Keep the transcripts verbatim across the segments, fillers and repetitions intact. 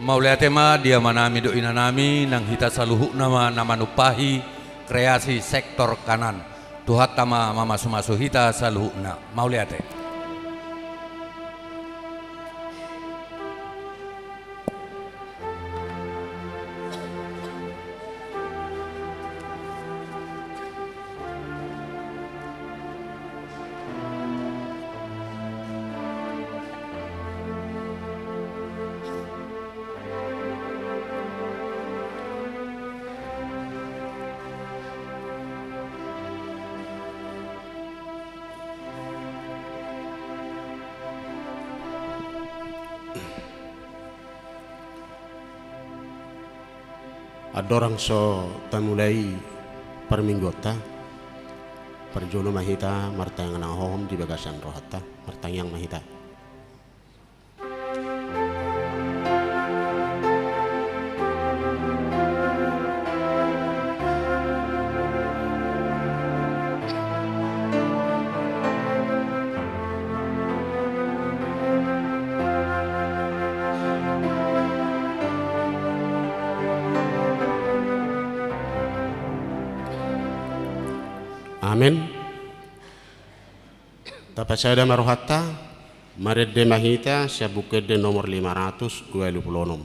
Mauliate ma di amanami dohot inanami, nang hita saluhutna ma na manumpahi kreasi sektor kanan. Tuhanta ma mamasumasu hita saluhutna. Mauliate. Andorang so tamulai parmingguonta, parjolo ma hita martangiang na hohom di bagasan rohanta. Martangiang ma hita. Amen. Tapasada ma rohanta, marende ma hita sian Buku Ende nomor lima ratus dua pulu onom.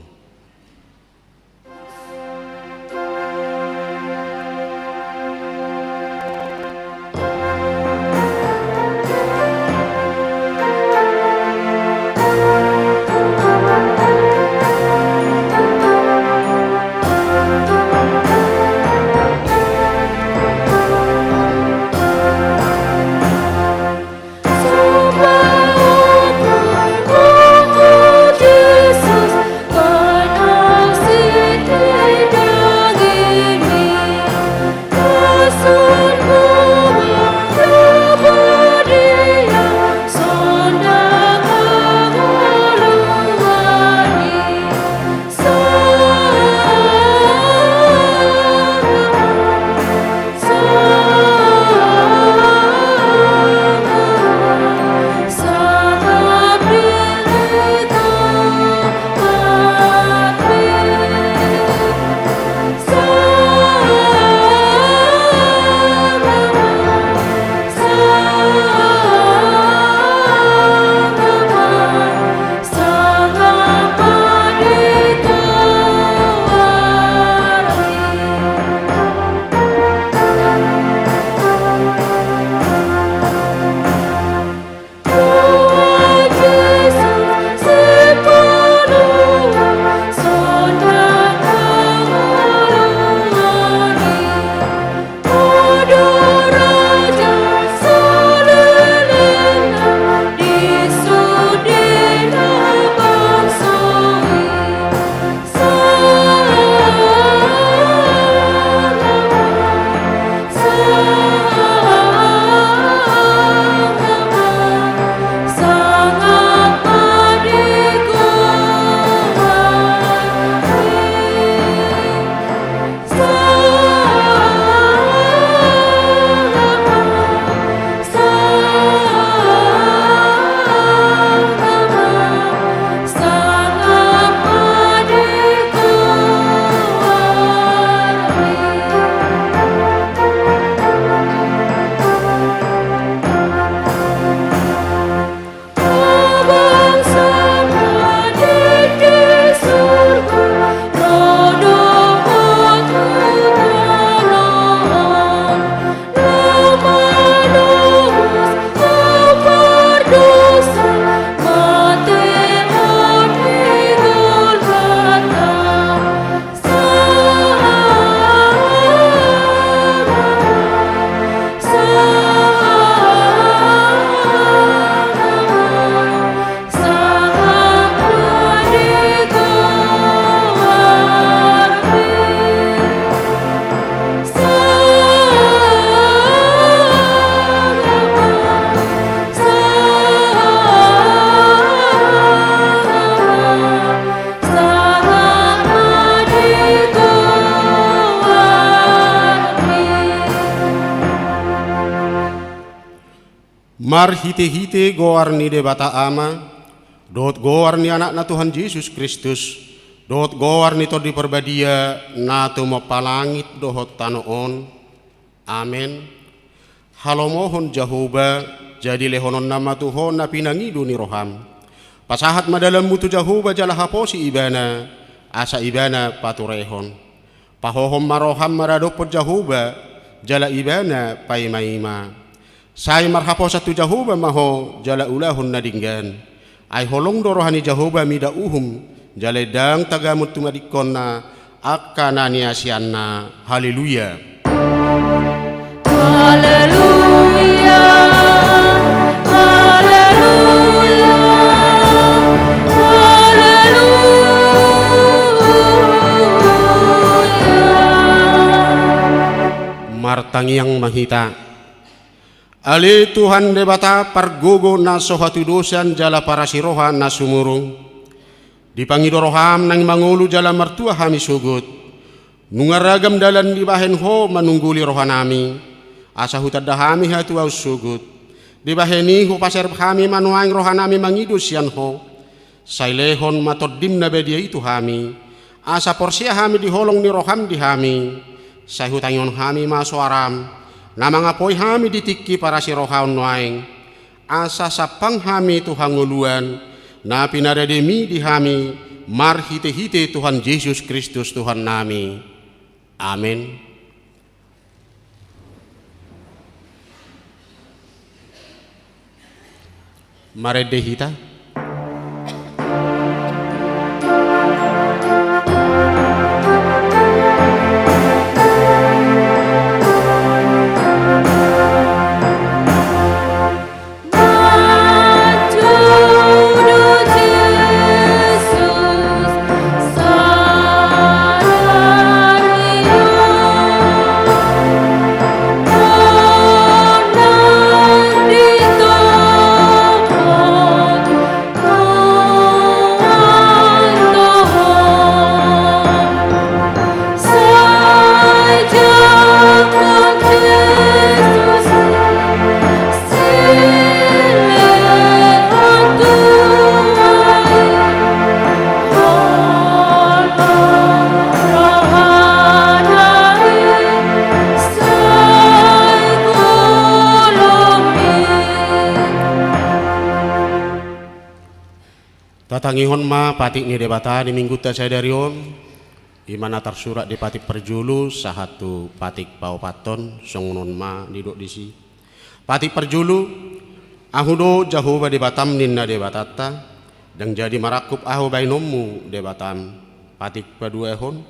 Marhitehite goar ni Debata Ama, dohot goar ni Anakna Tuhan Jesus Kristus, Dohot goar ni Tondi Parbadia, na tumompa langit dohot tano on. Amen. Halomohon Jahowa, jadi lehononna ma tu ho na pinangido ni roham. Pasahat ma dalanmu tu Jahowa jala haposi Ibana, asa Ibana paturehon. Pahohom ma roham maradophon Jahowa, jala Ibana paimaima. Sai marhaposan tu Jahowa ma ho jala ulahon na denggan. Ai holong do roha ni Jahowa mida uhum, jala ndang tagamon tumadingkonna angka na niasianna. Haleluya. Haleluya, haleluya, haleluya. Martangiang ma hita. Ale Tuhan Debata, pargogo na so hatudosan jala parasiroha na sumurung. Dipangido roham naeng mangolu jala martua hami sogot. Nunga ragam dalan dibahen ho manungguli rohanami, asa hutanda hami hatuaon sogot. Dibahen i hupaserep hami ma nuaeng rohanami mangido sian ho. Sai lehon ma Tondim na badia i tu hami, asa porsea hami di holong ni roham di hami. Sai hutangihon hami ma soaram, na mangapoi hami di tingki parasirohaon nuaeng. Asa sampang hami tu hangoluan, na pinarademi di hami, marhitehite Tuhan Jesus Kristus Tuhannami. Amen. Marende hita. Tatangihon ma patik ni Debata di minggunta sadari on, i ma na tarsurat di patik parjolo sahat tu patik paopathon, songon on ma didok disi. Patik parjolo, Ahu do Jahowa Debatam ninna Debatanta, ndang jadi marangkup ahu baenonmu Debatam. Patik paduahon,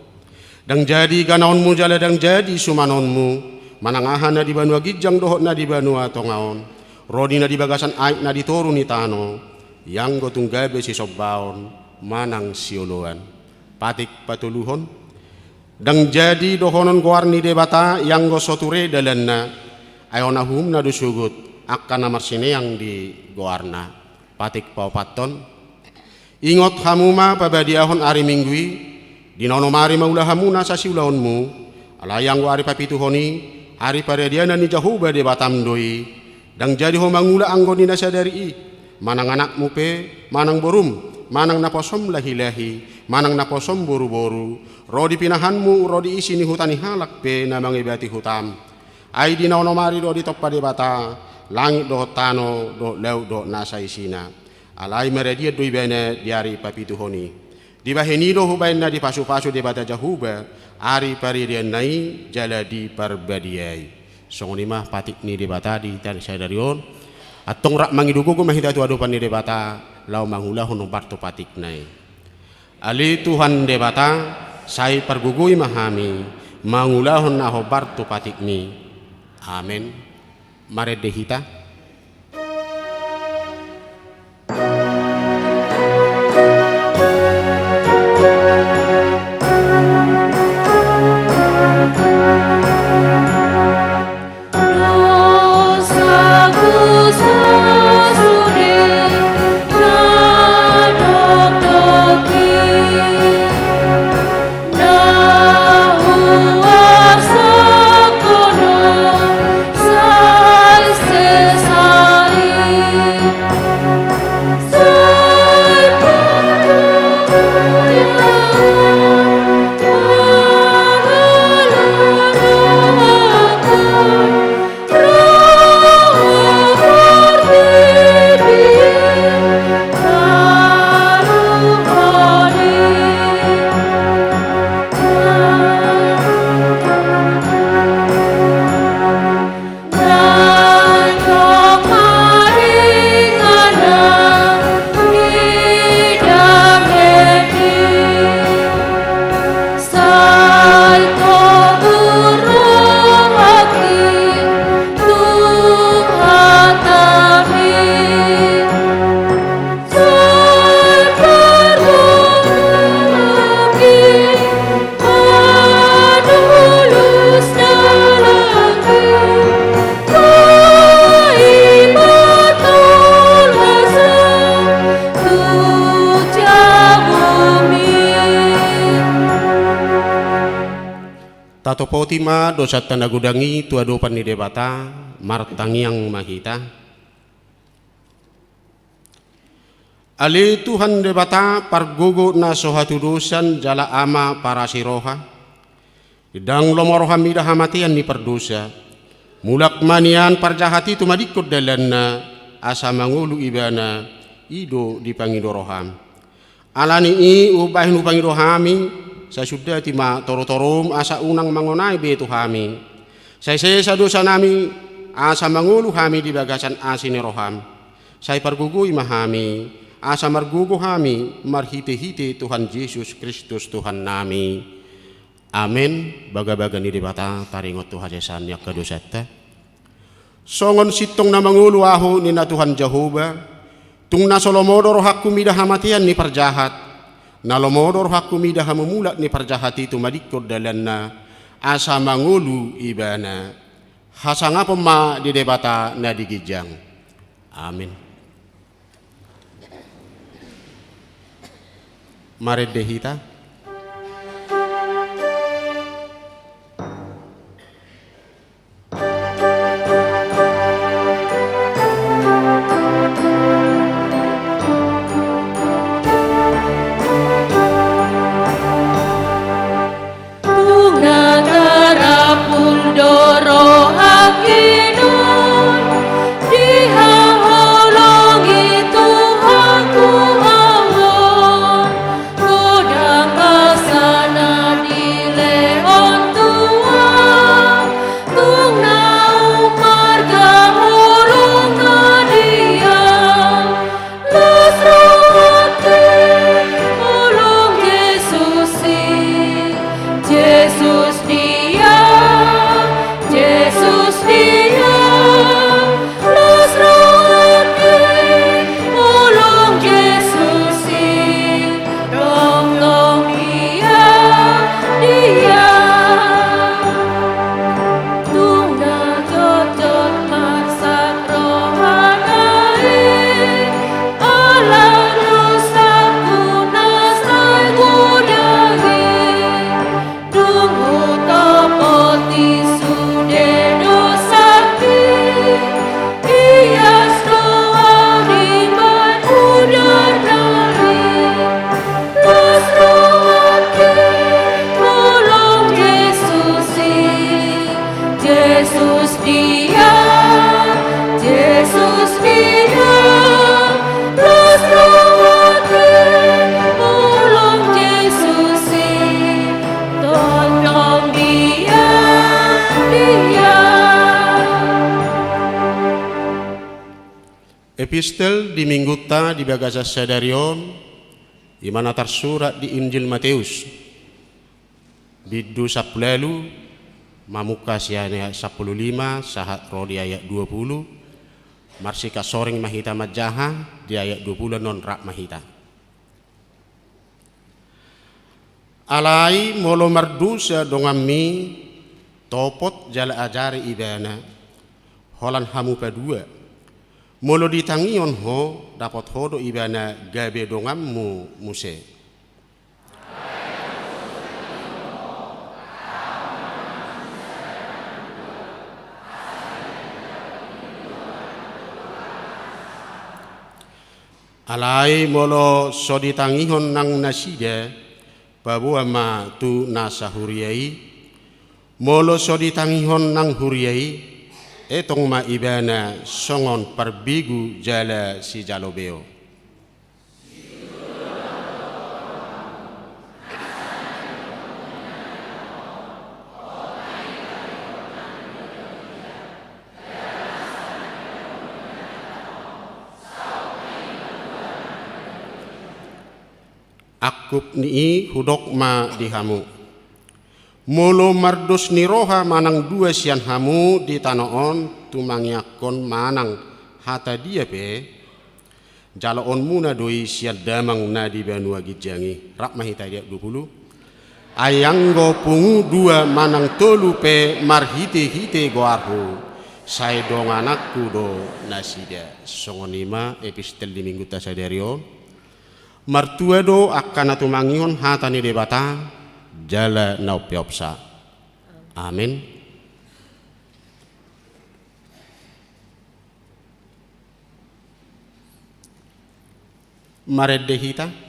ndang jadi ganaonmu jala ndang jadi sumanonmu, manang aha na di banua ginjang dohot na di banua tonga on, ro di na di bagasan aek na di toru ni tano, ianggo tung gabe sisombaon manang sioloan. Patik patoluhon, ndang jadi dohonon goar ni Debata ianggo so ture dalanna, ai hona uhumna do sogot angka na marsineang di goarna. Patik paopathon, ingot hamu ma pabadiahon ari Minggu i, di na onom ari ma ula hamu nasa siulaonmu, alai anggo ari papituhon i, ari paradianan ni Jahowa Debatam do i. Ndang jadi ho mangula anggo di na sadari i, manang anakmu pe, manang borum, manang naposom lahilahi, manang naposom boruboru, ro di pinahanmu, ro di isi ni huta ni halak pe na mangebati hutam. Ai di na onom ari do ditompa Debata langit dohot tano dohot laut dohot nasa isina. Alai maradian do ibana di ari papituhon i. Dibahen i do hubaen na dipasupasu Debata Jahowa ari paradianna i jala diparbadiai. Songon i ma patik ni Debata di hita sadari on. Antong rap mangido gogo ma hita tu adopan ni Debata laho mangulahon hombar tu patikna i. Ale Tuhan Debata, sai pargogoi ma hami mangulahon na hombar tu patikmi. Amen. Marende hita. Tatopoti ma dosanta na godang i tu adopan ni Debata, martangiang ma hita. Ale Tuhan Debata, pargogo na so hatudosan jala Ama parasi roha, ndang lomo roham mida hamatean ni pardosa. Mulak ma nian parjahat i tumadingkon dalanna, asa mangolu ibana, i do dipangido roham. Ala ni i umbahen hupangido hami, sai sundati ma torotorom asa unang mangonai be tu hami. Sai sesa dosanami, asa mangolu hami di bagasan asi ni roham. Sai pargogoi ma hami, asa margogo hami marhitehite Tuhan Jesus Kristus Tuhannami. Amen. Bagabaga ni Debata taringot tu hasesaan ni angka dosanta. Songon sintong na mangolu ahu, ninna Tuhan Jahowa, tung na so lomo do rohangku mida hamatean ni parjahat, na lomo do rohangku mida hamumulak ni parjahat i tumadingkon dalanna, asa mangolu ibana. Hasangapon ma di Debata na di ginjang. Amen. Marende hita. Tung na tarapul do rohangki nuaeng, dihaholongi Tuhanku ahu on, godang basa na dilehon Tuhan, tung na ummarga holong na dia. Las rohangki, holong Jesus i, Jesus dia, Jesus dia. Las rohangki, holong Jesus i, tongtong dia, dia. Tung na jotjot marsak rohana i, ala dosangku na sai godang i. Dung hutopoti sude dosangki, ias do au dibahen udarna i. Las rohangki, holong Jesus i, Jesus dia, Jesus dia. Las rohangki, holong Jesus i, tongtong dia, dia. Epistel di Minggunta di bagasan sadari on, i ma na tarsurat di Injil Mateus, bindu sampulu ualu, mamungka sian ayat sampulu lima sahat ro di ayat dua pulu. Marsikas soreng ma hita manjaha, di ayat dua pulu annon rap ma hita. Alai molo mardosa donganmi, topot jala ajari ibana, holan hamu padua. Molo ditangihon ho, dapot ho do ibana gabe donganmu muse. Alai molo so ditangihon nang nasida, Paboa ma tu nasa huria i, molo so ditangihon nang huria i, etong ma ibana songon parbegu jala sijalo beo. Angkup ni i hudok ma di hamu. Molo mardos ni roha manang dua sian hamu di tano on tumangiangkon manang hata dia pe, jaloonmuna do i sian Damang na di banua ginjang i. Rap ma hita di ayat dua pulu. Ai anggo pungu dua manang tolu pe marhitehite goarhu, sai dongananku do nasida. Songon i ma epistel di minggunta sadari on. Martua do angka na tumangihon hata ni Debata jala na umpeopsa. Amen. Marende hita.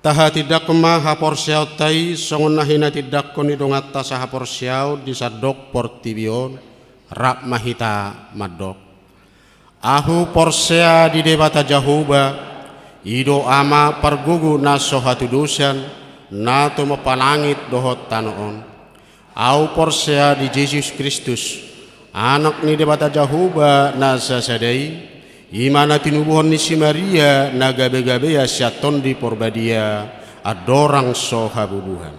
Tahatindangkon ma haporseaonta i songon na hinatindangkon ni donganta sahaporseaon di sandok portibi on. Rap ma hita mandok. Ahu porsea di Debata Jahowa, i do Ama pargogo na so hatudosan, na tumompa langit dohot tano on. Ahu porsea di Jesus Kristus, Anak ni Debata Jahowa na sasada i, i ma na tinubuhon ni si Maria na gabegabea sian Tondi Porbadia, andorang so habubuhan.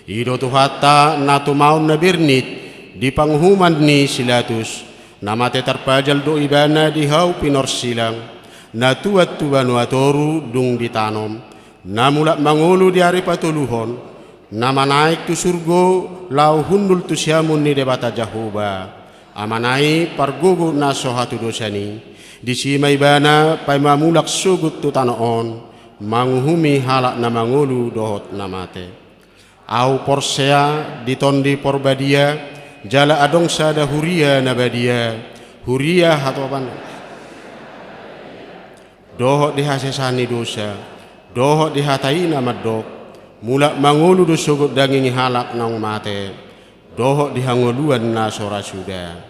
I do Tuhanta na tumaon na bernit di panguhuman ni si Latus, na mate tarpajal do ibana di hau pinorsilang, na tuat tu banua toru dung ditanom, na mulak mangolu di ari patoluhon, na manaek tu surgo laho hundul tu siamun ni Debata Jahowa, Amana i pargogo na so hatudosan i, disi ma ibana paima mulak sogot tu tano on, manguhumi halak na mangolu dohot na mate. Ahu porsea di Tondi Porbadia, jala adong sada huria na badia, huria hatopan dohot di hasesaan ni dosa, dohot di hata i na mandok, mulak mangolu do sogot daging ni halak naung mate, dohot di hangoluan na so ra suda.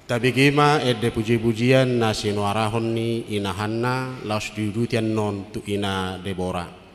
Tabege ma ende pujipujian na sinuarahon ni ina Hanna laos diuduti annon tu ina Debora.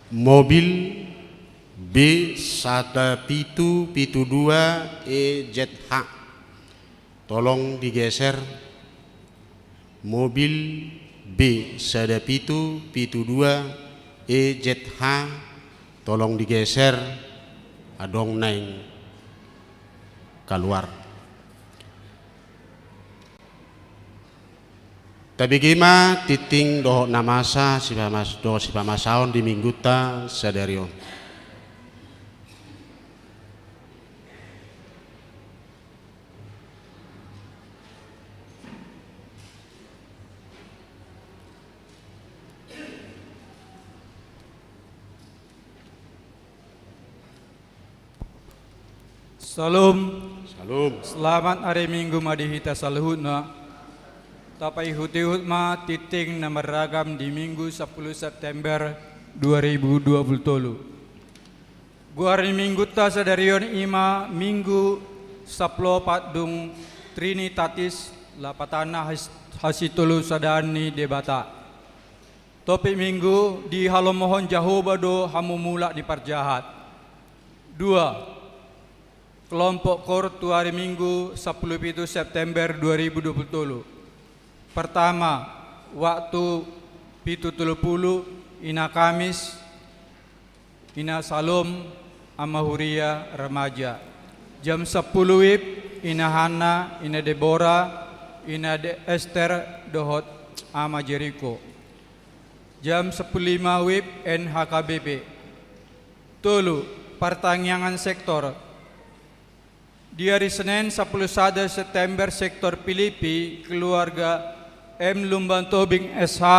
Mobil B sada pitu pitu dua E Z H, tolong digeser. Mobil B sada pitu pitu dua E Z H, tolong digeser, adong naeng kaluar. Tabege ma tingting dohot na masa sipamas-, dohot sipamasaon di Minggunta sadari on. Syalom. Syalom. Selamat hari Minggu ma di hita saluhutna. Tapaihut-ihut ma tingting na marragam di Minggu sampulu September dua ribu dua puluh tolu. Goar ni Minggunta sadari on i ma Minggu sampulu opat dung Trinitatis, lapatanna has-, hasitolusadaan ni Debata. Topik Minggu: Dihalomohon Jahowa do hamumulak ni parjahat. Dua, kelompok koor tu ari Minggu sampulu pitu September dua ribu dua puluh tolu. Pertama, waktu pitu tolu pulu, Ina Kamis, Ina Salom, Ama Huria, remaja. Jam sampulu WIB, Ina Hanna, Ina Debora, Ina De-, Ester, dohot Ama Jeriko. Jam sampulu lima WIB, N H K B P. Tolu, partangiangan sektor. Di ari Senen sampulu sada September, sektor Pilipi, keluarga M Lumbantobing S H,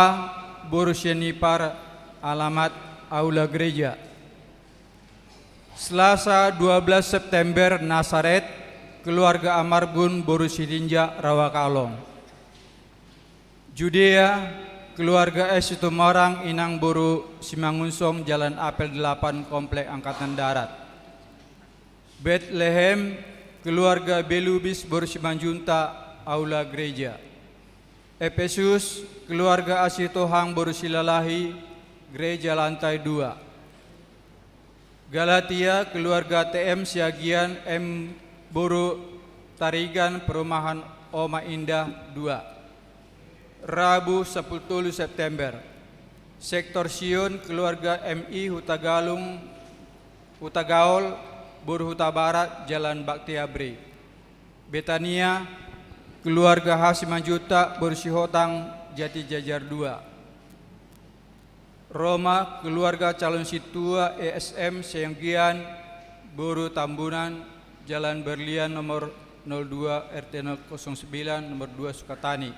boru Sianipar, alamat Aula Gereja. Selasa dua belas September, Nasaret, keluarga Amarbun, boru Sitinjak, Rawakalong. Judea, keluarga S Situmorang, inang boru Simangunsong, Jalan Apel delapan, Komplek Angkatan Darat. Betlehem, keluarga B Lubis, boru Simanjuntak, Aula Gereja. Efesus, keluarga A Sitohang, boru Silalahi, Gereja lantai dua. Galatia, keluarga T M Siagian, M boru Tarigan, Perumahan Oma Indah dua. Rabu sampulu tolu September, sektor Sion, keluarga M I Hutagalung, Hutagaol, boru Hutabarat, Jalan Baktiabri. Betania, keluarga H Simanjuntak, boru Sihotang, Jatijajar dua. Roma, keluarga calon sintua E S M Siagian, boru Tambunan, Jalan Berlian nomor nol dua, R T nol kosong sembilan, nomor dua, Sukatani.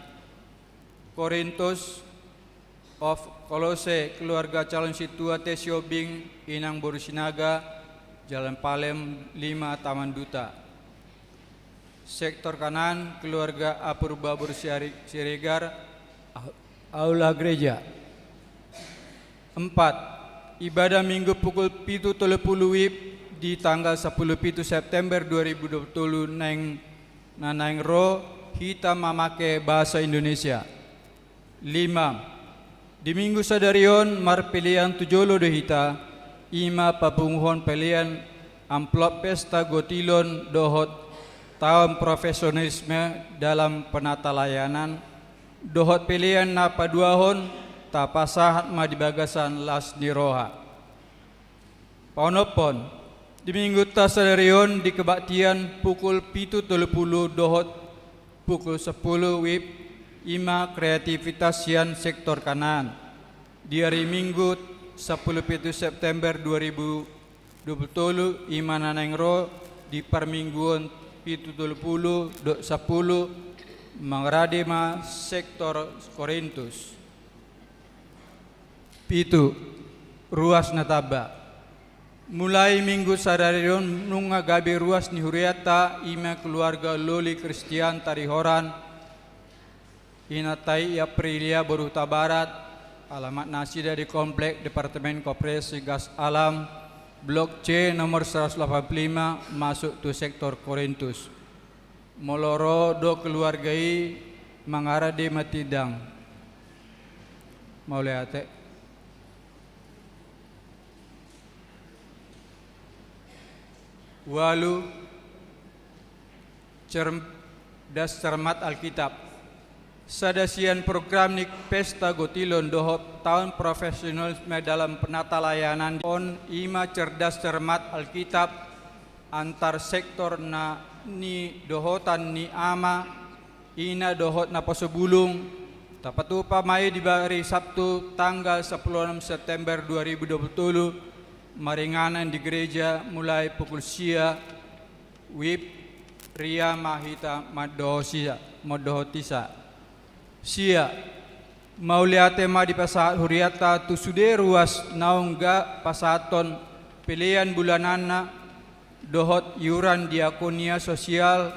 Korintus, of Kolose, keluarga calon sintua T Siobing, inang boru Sinaga, Jalan Palem lima, Taman Duta. Sektor Kanaan, keluarga A Purba, boru Siari-, Siregar, A-, Aula Gereja. Empat, ibadah Minggu pukul pitu tolu pulu WIB di tanggal sampulu pitu September dua ribu dua puluh tolu naeng, na naeng ro, hita mamake bahasa Indonesia. Lima, di Minggu sadari on marpelean tu jolo do hita, i ma papunguhon pelean amplop pesta gotilon dohot taon profesionalisme dalam penatalayanan, dohot pelean na paduahon, tapasahat ma di bagasan las ni roha. Paonomhon, di Minggunta sadari on di kebaktian pukul pitu tolu pulu dohot pukul sampulu WIB, i ma kreativitas sian sektor Kanaan. Di ari Minggu sampulu pitu September dua ribu dua puluh tolu, i ma na naeng ro di parmingguon pitu tolu pulu dohot sampulu, mangarade ma sektor Korintus. Pitu, ruas na tamba. Mulai Minggu sadari on nunga gabe ruas ni hurianta, i ma keluarga Loli Kristian Tarihoran, inanta i Aprilia, boru Hutabarat, alamat nasida di Komplek Departemen Koperasi Gas Alam, Blok C, nomor seratus delapan puluh lima, masuk tu sektor Korintus. Molo ro do keluarga i, mangarade ma tinda. Mauliate. Ualu, cerdas cermat Alkitab. Sada sian program ni pesta gotilon dohot taon profesionalisme dalam penata layanan on, i ma cerdas cermat Alkitab antar sektor na nidohotan ni ama, ina dohot naposo bulung. Tapatupa ma i di hari Sabtu tanggal sampulu onom September dua ribu dua pulu tolu, maringanan di gereja mulai pukul sia WIB. Ria ma hita mandohotisa, mandohotisa. Sia, mauliate ma dipasahat hurianta tu sude ruas naung ga pasahathon pelean bulananna dohot iuran diakonia sosial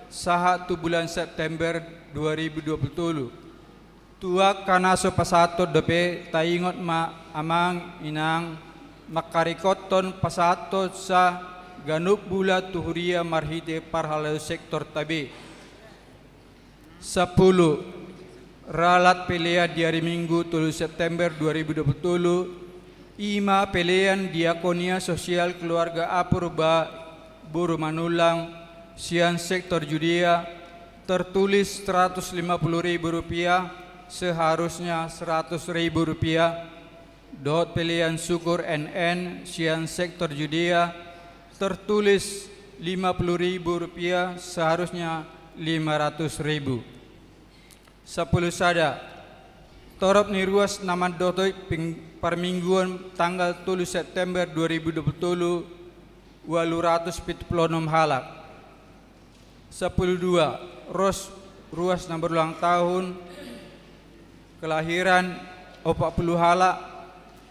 sahat tu bulan September dua ribu dua pulu tolu. Tu angka na so pasahathon dope, taingot ma amang inang, mangkaringkothon pasahathonsa ganup bulan tu huria marhite parhalado sektorta be. Sampulu, ralat pelean di ari Minggu tolu September dua ribu dua pulu tolu, i ma pelean diakonia sosial keluarga Apurba Boru Manullang sian sektor Judea, tertulis seratus lima puluh ribu rupiah, seharusnya seratus ribu rupiah, dohot pelean syukur N N sian sektor Judea, tertulis lima puluh ribu rupiah, seharusnya lima ratus ribu. Sampulu sada, torop ni ruas na mandotoi ping-, parmingguon tanggal tolu September dua ribu dua pulu tolu, ualu ratus pitu pulu onom halak. Sampulu dua, ros ruas na berulang tahun kelahiran, opat pulu halak,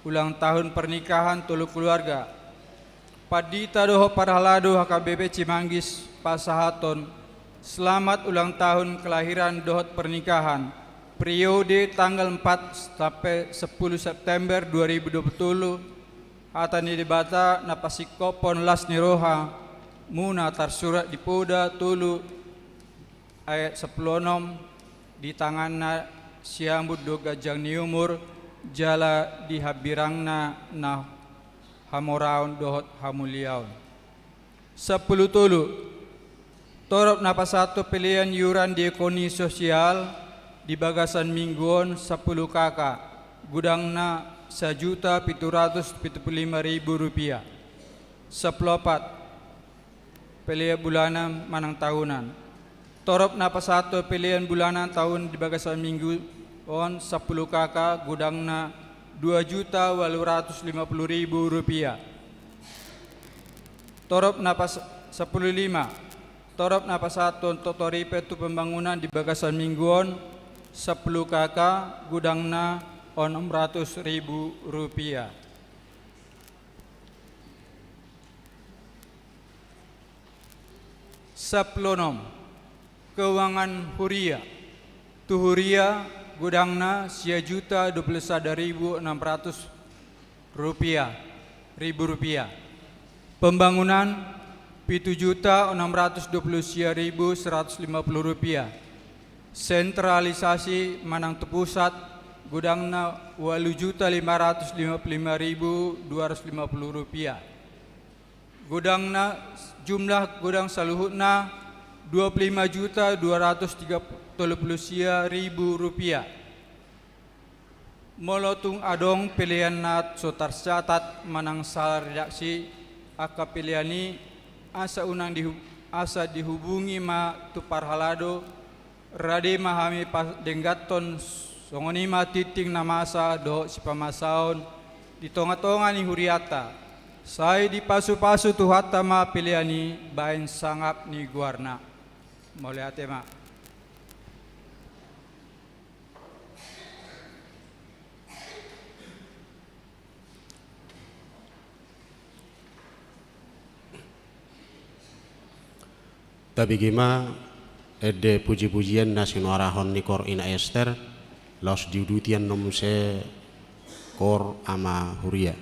ulang tahun pernikahan tolu keluarga. Pandita dohot parhalado H K B P Cimanggis pasahathon selamat ulang tahun kelahiran dohot pernikahan, periode tanggal empat sampai sepuluh September dua ribu dua puluh tolu, hata ni Debata na pasingkophon las ni roha, muna tarsurat di Poda tolu ayat sampulu onom, di tanganna siambut do ganjang ni umur, jala di hambirangna na hamoraon dohot hamuliaon. Sampulu tolu, torop na pasahathon pelean iuran diakoni sosial di bagasan minggu on sampulu K K, godangna sajuta pitu ratus pitu pulu lima ribu rupiah. Sampulu opat, pelean bulanan manang tahunan. Torop na pasahathon pelean bulanan tahunan di bagasan minggu on sampulu K K, godangna dua juta ualu ratus lima pulu ribu rupiah. Torop na pas-, sampulu lima. Torop na pasahathon toto ripe tu pembangunan di bagasan minggu on sampulu K K, godangna onom ratus ribu rupiah. Sampulu onom, keuangan huria. Tu huria, godangna sia juta dua pulu sada ribu enam ratus rupiah, ribu rupiah. Pembangunan, pitu juta enam ratus dua pulu sia ribu seratus lima pulu rupiah. Sentralisasi manang tu pusat, godangna ualu juta lima ratus lima pulu lima ribu dua ratus lima pulu rupiah. Godangna, jumlah godang saluhutna dua pulu lima juta dua ratus tolu pulu sia ribu rupiah. Molo tung adong pelean na so tarcatat manang sala redaksi angka pelean i, asa unang dihu-, asa dihubungi ma tu parhalado, rade ma hami padengganhon. Songon i ma tingting na masa dohot sipamasaon di tongatonga ni hurianta. Sai dipasupasu Tuhanta ma pelean i bahen sangap ni goarna. Mauliate ma. Tabege ma ende pujipujian na sinuarahon ni Kor Ina Ester, laos diuduti annon muse Kor Ama Huria.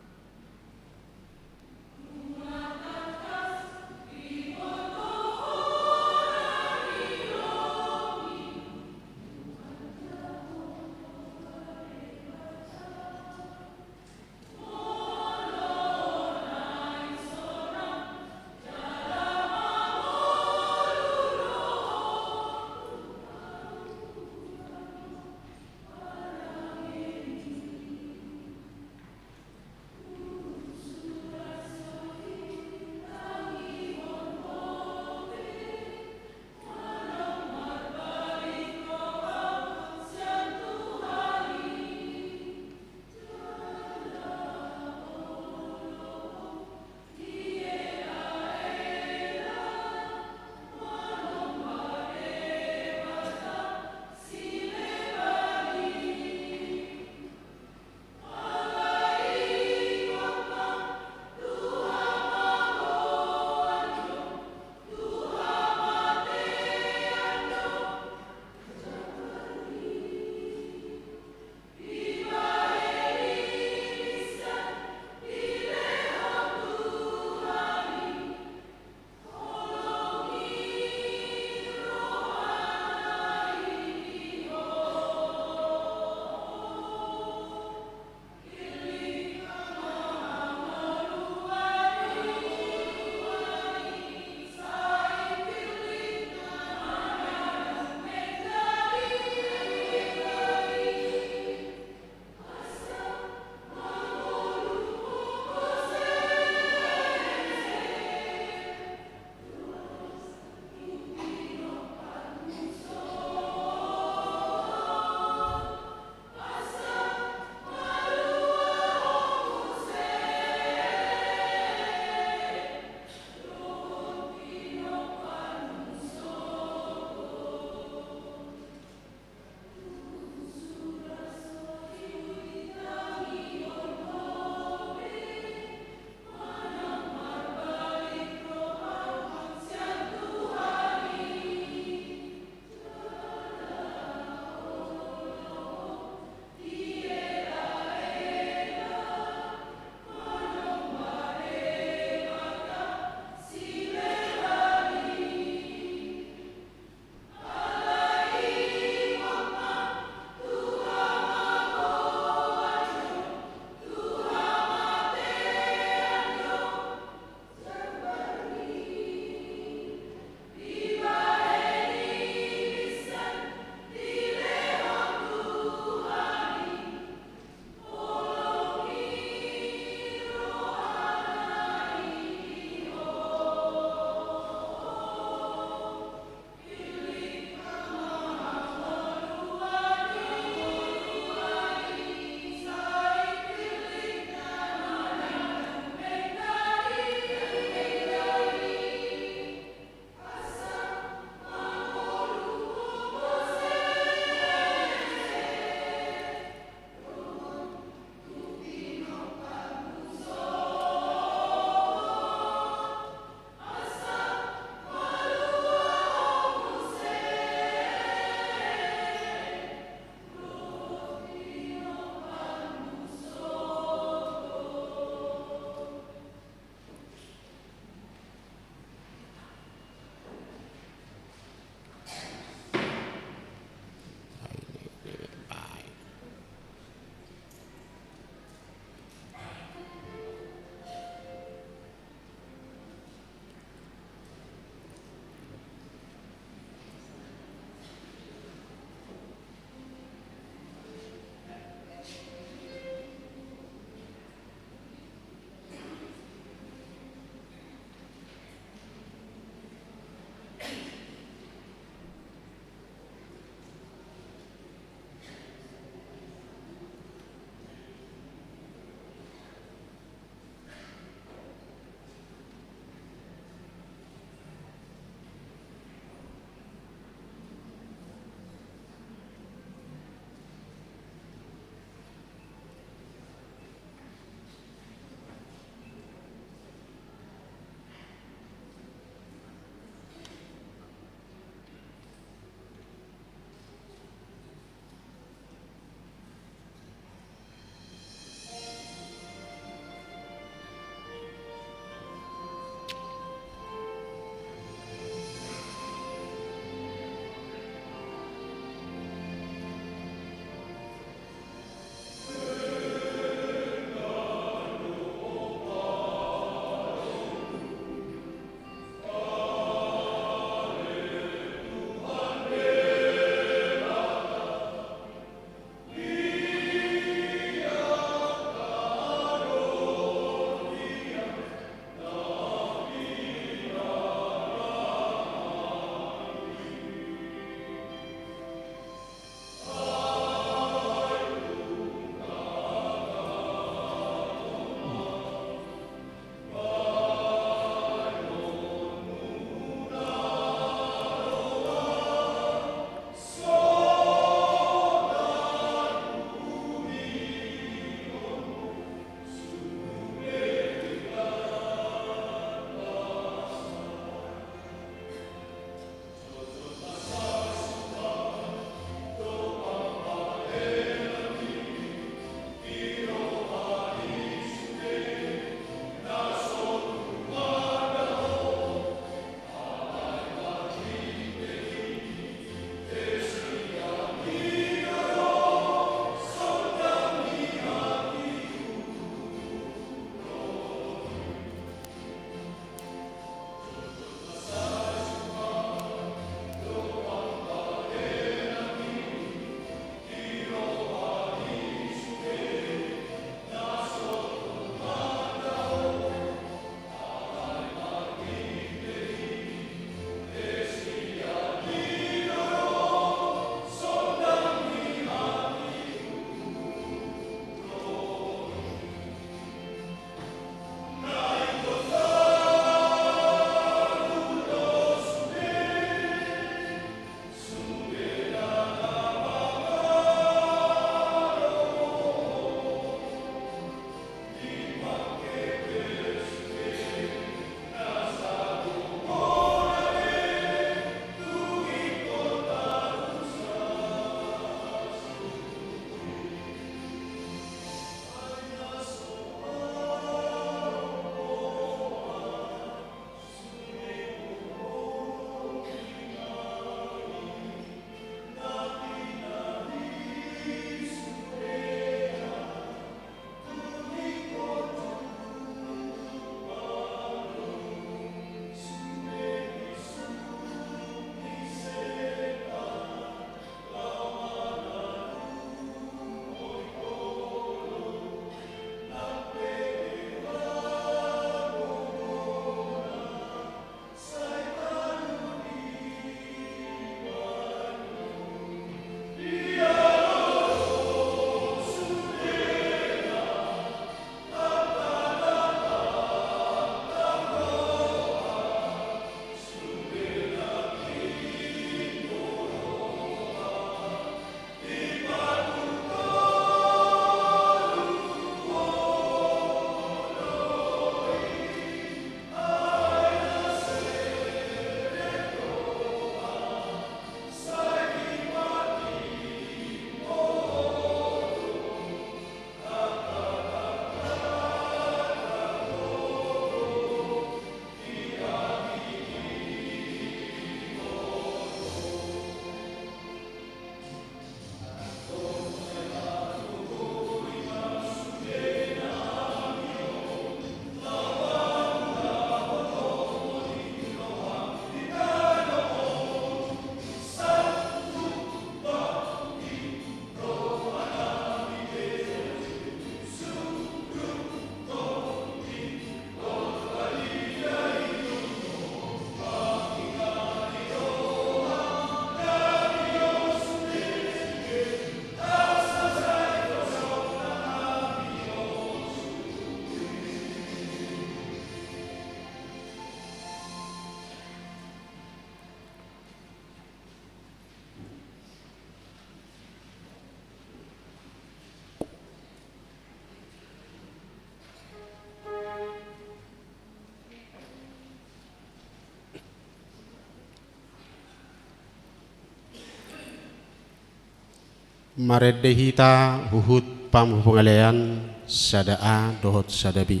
Marende hita huhut pamangalean sada A dohot sada B.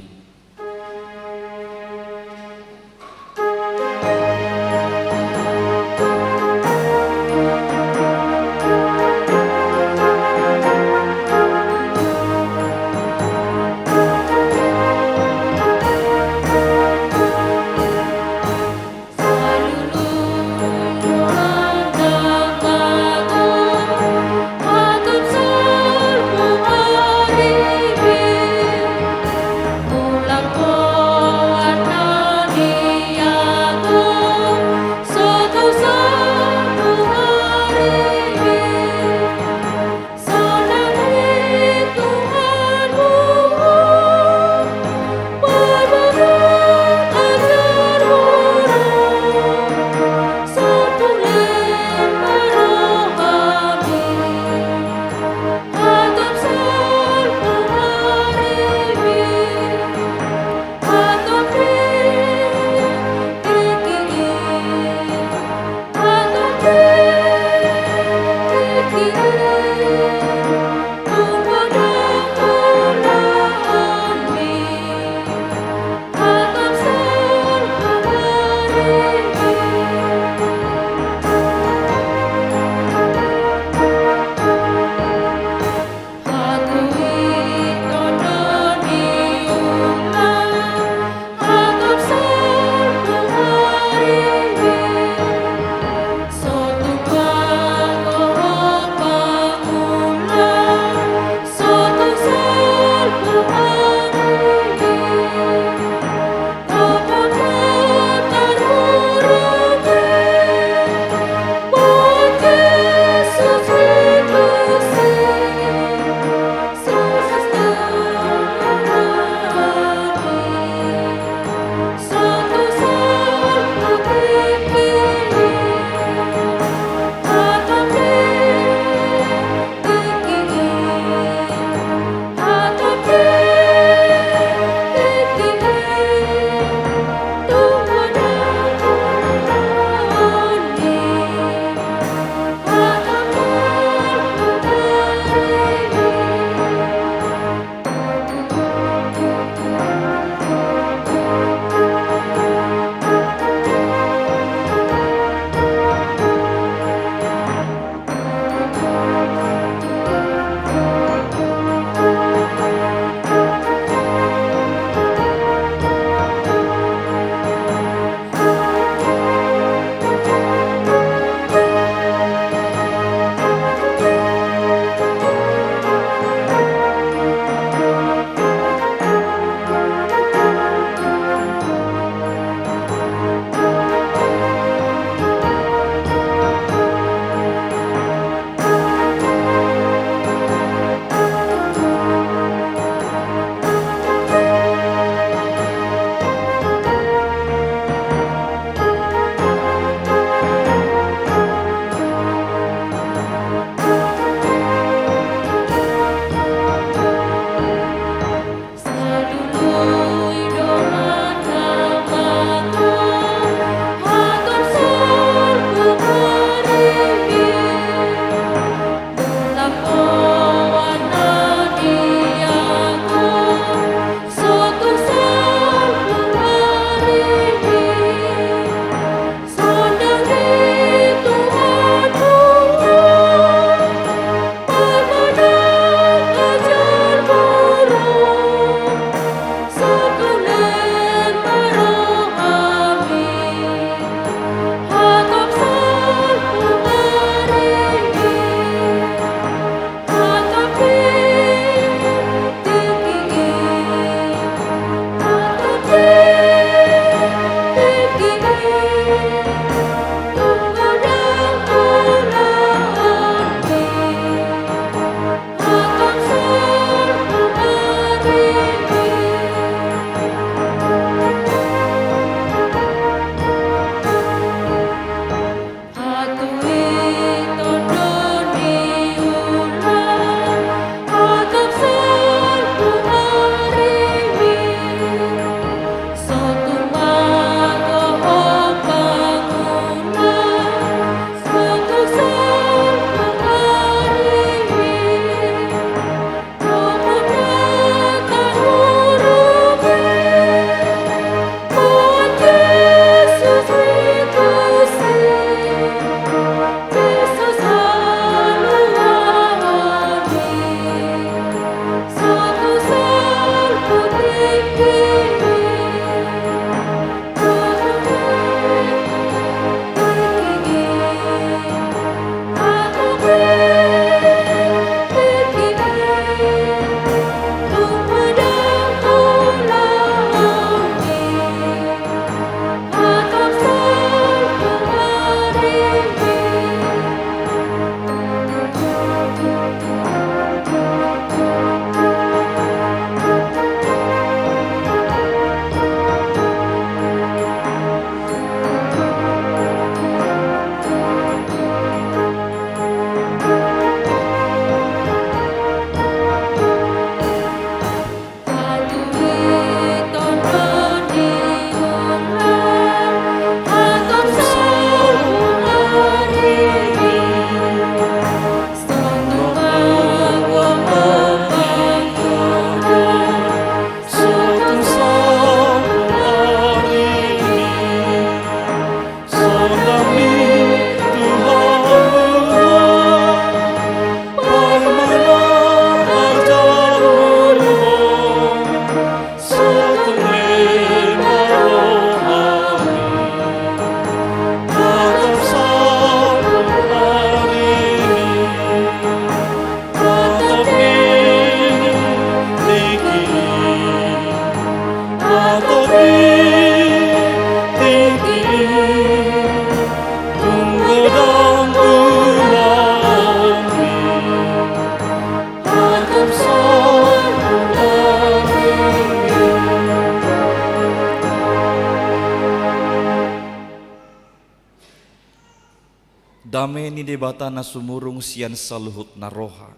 Debata na sumurung sian saluhut na roha,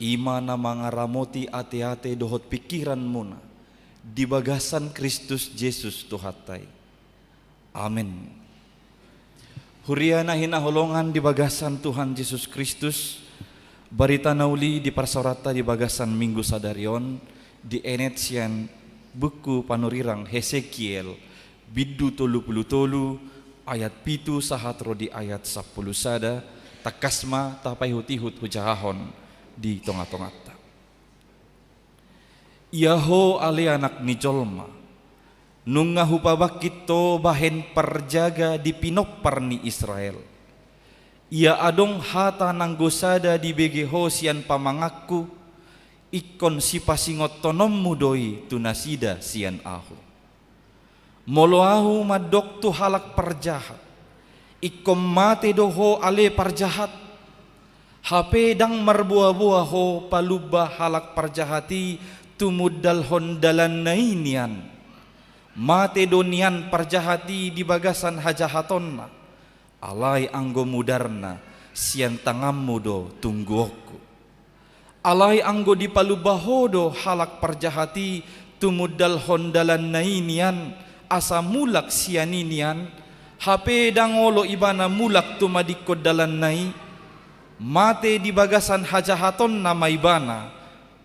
i ma na mangaramoti ateate dohot pingkiranmuna di bagasan Kristus Jesus Tuhanta i. Amen. Huria na hinaholongan di bagasan Tuhan Jesus Kristus, barita na uli diparsaoranta di bagasan Minggu sadari on dienet sian buku panurirang Hesekiel, bindu tolu pulu tolu, ayat pitu sahat ro di ayat sampulu sada, tangkas ma tapaihutihut hujahahon di tongatonganta. Ia ho ale anak ni jolma, nunga hupabangkit ho bahen parjaga di pinompar ni Israel. Ia adong hata nanggo sada dibege ho sian pamanganku, ingkon sipasingothononmu do i tu nasida sian ahu. Molo ahu mandok tu halak parjahat, ingkon mate do ho ale parjahat, hape ndang marboaboa ho palumba halak parjahat i tumundalhon dalanna i nian. Mate do nian parjahat i di bagasan hajahatonna. Alai anggo mudarna, sian tanganmu do tungguonku. Alai anggo dipalumba ho do halak parjahat i tumundalhon dalanna i nian, asa mulak sian i nian, hape ndang olo ibana mulak tumadingkon dalanna i, mate di bagasan hajahatonna ma ibana,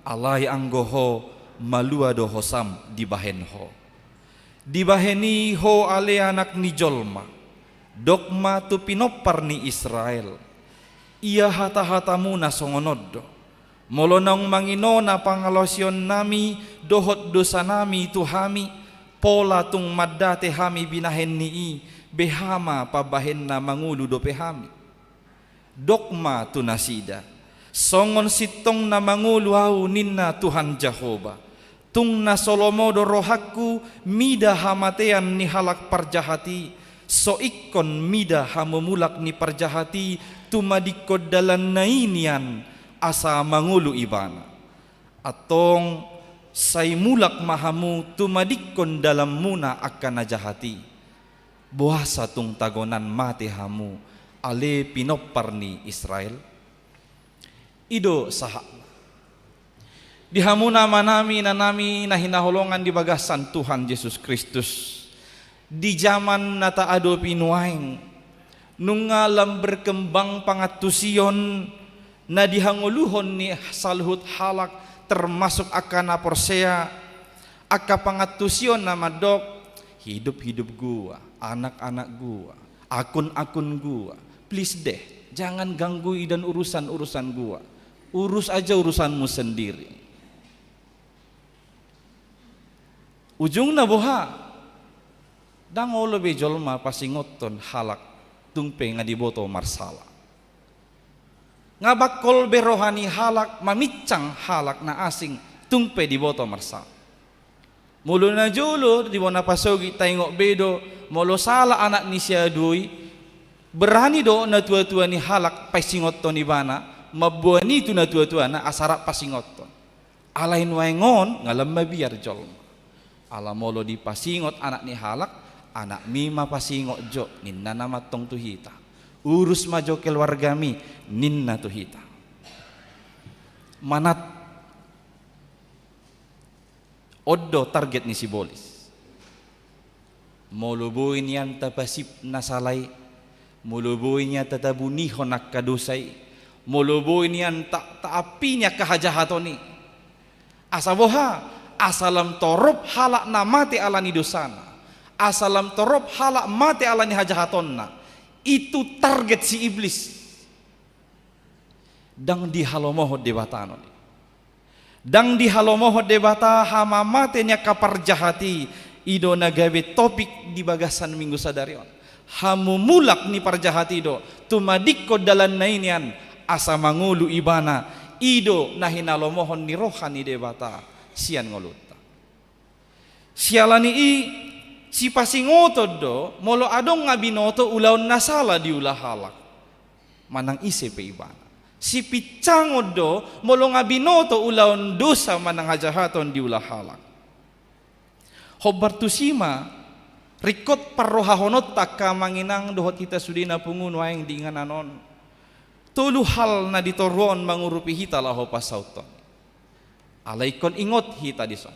alai anggo ho, malua do hosam dibahen ho. Dibahen i ho ale anak ni jolma, dok ma tu pinompar ni Israel, ia hatahatamu na songon on do. Molo naung manginona pangalaosionnami dohot dosanami tu hami, pola tung mandate hami binahen ni i, beha ma pambahenna mangolu dope hami. Dok ma tu nasida, songon sintong na mangolu ahu ninna Tuhan Jahowa, tung na so lomo do rohangku mida hamatean ni halak parjahat i, so ingkon mida hamumulak ni parjahat i tumadingkon dalanna i nian, asa mangolu ibana. Antong, sai mulak ma hamu tumadingkon dalanmuna angka na jahat i. Boasa tung tagonan mate hamu, ale pinompar ni Israel? I do sahat. Di hamu na amanami, inanami na hinaholongan di bagasan Tuhan Jesus Kristus, di jaman na taadopi nuaeng, nunga lam berkembang pangantusion na dihangoluhon ni saluhut halak, termasuk angka na porsea, angka pangantusion na mandok, hidup-hidup gua, anak-anak gua, akun-akun gua, please deh, jangan ganggu i dan urusan-urusan gua. Urus aja urusanmu sendiri. Ujungna boha? Ndang olo be jolma pasingothon halak tung pe nga diboto marsala. Nga bangkol be roha ni halak mamincang halak na asing tung pe diboto marsala. Molo na jolo di bona pasogit taingot be do, molo sala anak ni sia do i, berani do natua-tua ni halak pasingothon ibana, mamboan i tu natua-tuana asa rap pasingothon. Alai nuaeng on nga lam mabiar jolma. Ala molo dipasingot anak ni halak, anakmi ma pasingot jo, ninna nama antong tu hita. Urus ma jo keluargami, ninna tu hita. Manat. On do target ni sibolis. Molo boi nian tapasip na sala i, molo boi nian tatabunihon angka dosa i, molo boi nian ta-, taampi ni angka hajahaton i. Asa boha? Asa lam torop halak na mate ala ni dosana. Asa lam torop halak mate ala ni hajahatonna. Itu target si iblis. Ndang dihalomohon Debata annon i. Ndang dihalomohon Debata hamamate ni angka parjahat i, i do na gabe topik di bagasan minggu sadari on. Hamumulak ni parjahat i do, tumadingkon dalanna i nian, asa mangolu ibana, i do na hinalomohon ni roha ni Debata sian ngolunta. Siala ni i, sipasingoton do, molo adong nga binoto ulaon na sala diula halak manang ise pe ibana. Sipincangon do, molo nga binoto ulaon dosa manang hajahaton diula halak. Hombar tusi ma, ringkot parrohahononta angka amang inang dohot hita sude na pungu nuaeng di inganan on. Tolu hal na di toru on mangurupi hita laho pasauthon. Alai ingkon ingot hita dison.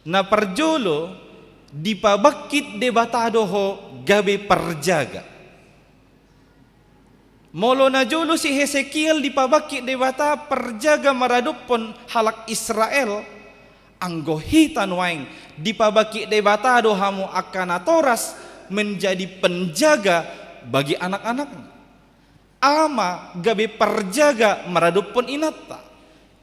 Na parjolo, dipabangkit Debata do ho gabe parjaga. Molo na jolo si Hesekiel dipabangkit Debata parjaga maradophon halak Israel, anggo hita nuaeng dipabangkit Debata do hamu angka natoras menjadi penjaga bagi anak-anakna. Ama gabe parjaga maradophon inanta.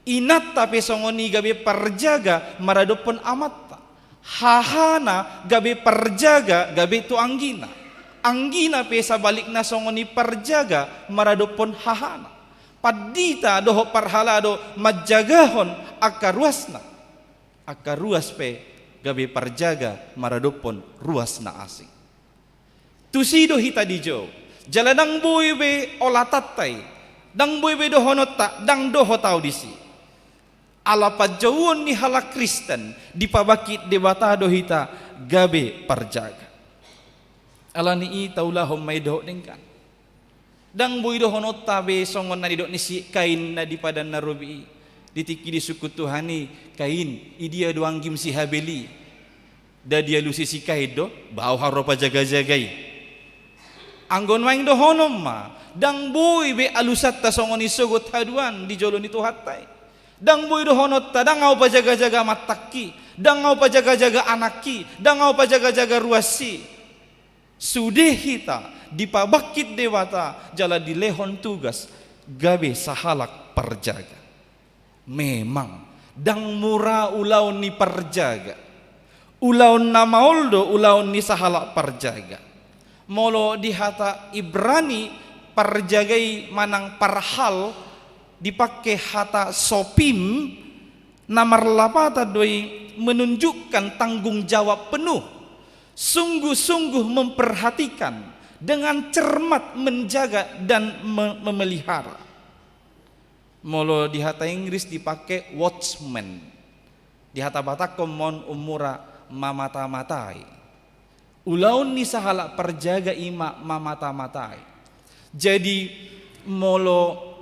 Inanta pe songon i gabe parjaga maradophon amanta. Hahana gabe parjaga gabe tu anggina. Anggina pe sabalikna songon i parjaga maradophon hahana. Pandita dohot parhalado manjagahon angka ruasna. Angka ruas pe gabe parjaga maradophon ruas na asing. Tusi do hita dijou. Jala ndang boi be olatanta i, ndang boi be dohononta, ndang dohot au disi. Ala panjouon ni halak Kristen, dipabangkit Debata do hita gabe parjaga. Alani i taulahon ma i dohot denggan. Ndang boi dohononta be songon na nidok ni si Kain na di Padan na Robi i. Di tingki disungkun Tuhan i, Kain, idia do anggim si Habel i? Nda dialusi si Kain do, bah au haru pajaga-jaga i. Anggo nuaeng dohonon ma, ndang boi be alusanta songon i sogot haduan di jolo ni Tuhanta i. Ndang boi dohononta, ndang au pajaga-jaga amantangki, ndang au pajaga-jaga anakki, ndang au pajaga-jaga ruassi. Sude hita dipabangkit Debata jala dilehon tugas gabe sahalak parjaga. Memang ndang mura ulaon ni parjaga. Ulaon na maol do ulaon ni sahalak parjaga. Molo di hata Ibrani, parjaga i manang parhal, dipangke hata sopim, na marlapatan do i menunjukkan tanggung jawab penuh, sungguh-sungguh memperhatikan, dengan cermat menjaga dan me-, memelihara. Molo di hata Inggris dipangke watchman. Di hata Batak on umura mamata-matai. Ulaon ni sahalak parjaga i ma mamata-matai. Jadi, molo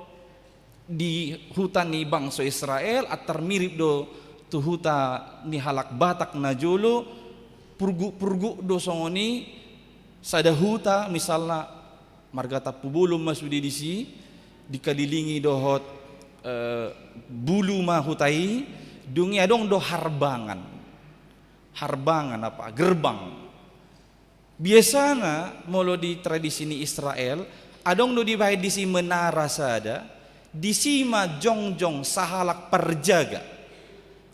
di huta ni bangso Israel, antar mirip do tu huta ni halak Batak na jolo, purguk-purguk do songon i, sada huta misalna, marga Tampubolon ma sude disi, dikalilingi dohot, eh, bulu ma huta i, dung i adong do harbangan. Harbangan apa? Gerbang. Biasana molo di tradisi ni Israel, adong do dibahen disi menara sada, disi ma jongjong sahalak parjaga.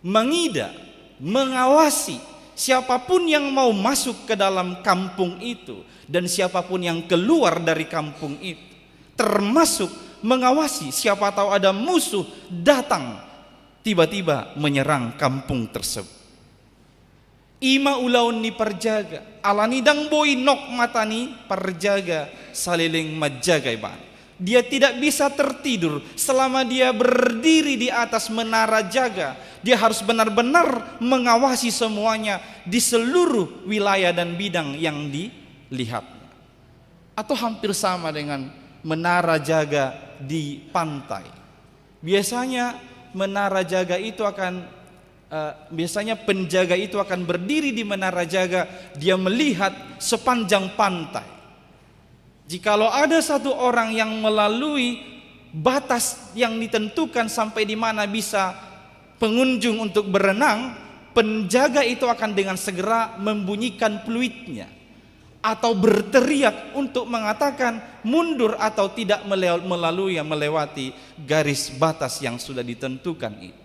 Mangida, mengawasi siapapun yang mau masuk ke dalam kampung itu dan siapapun yang keluar dari kampung itu. Termasuk mengawasi siapa tahu ada musuh datang tiba-tiba menyerang kampung tersebut. I ma ulaon ni parjaga, alani ndang boi nok mata ni parjaga saleleng manjaga ibana. Dia tidak bisa tertidur selama dia berdiri di atas menara jaga. Dia harus benar-benar mengawasi semuanya di seluruh wilayah dan bidang yang dilihatnya. Atau hampir sama dengan menara jaga di pantai. Biasanya menara jaga itu akan, eh, biasanya penjaga itu akan berdiri di menara jaga, dia melihat sepanjang pantai. Jikalau ada satu orang yang melalui batas yang ditentukan sampai di mana bisa pengunjung untuk berenang, penjaga itu akan dengan segera membunyikan peluitnya atau berteriak untuk mengatakan mundur atau tidak mele-, melalui, melewati garis batas yang sudah ditentukan itu.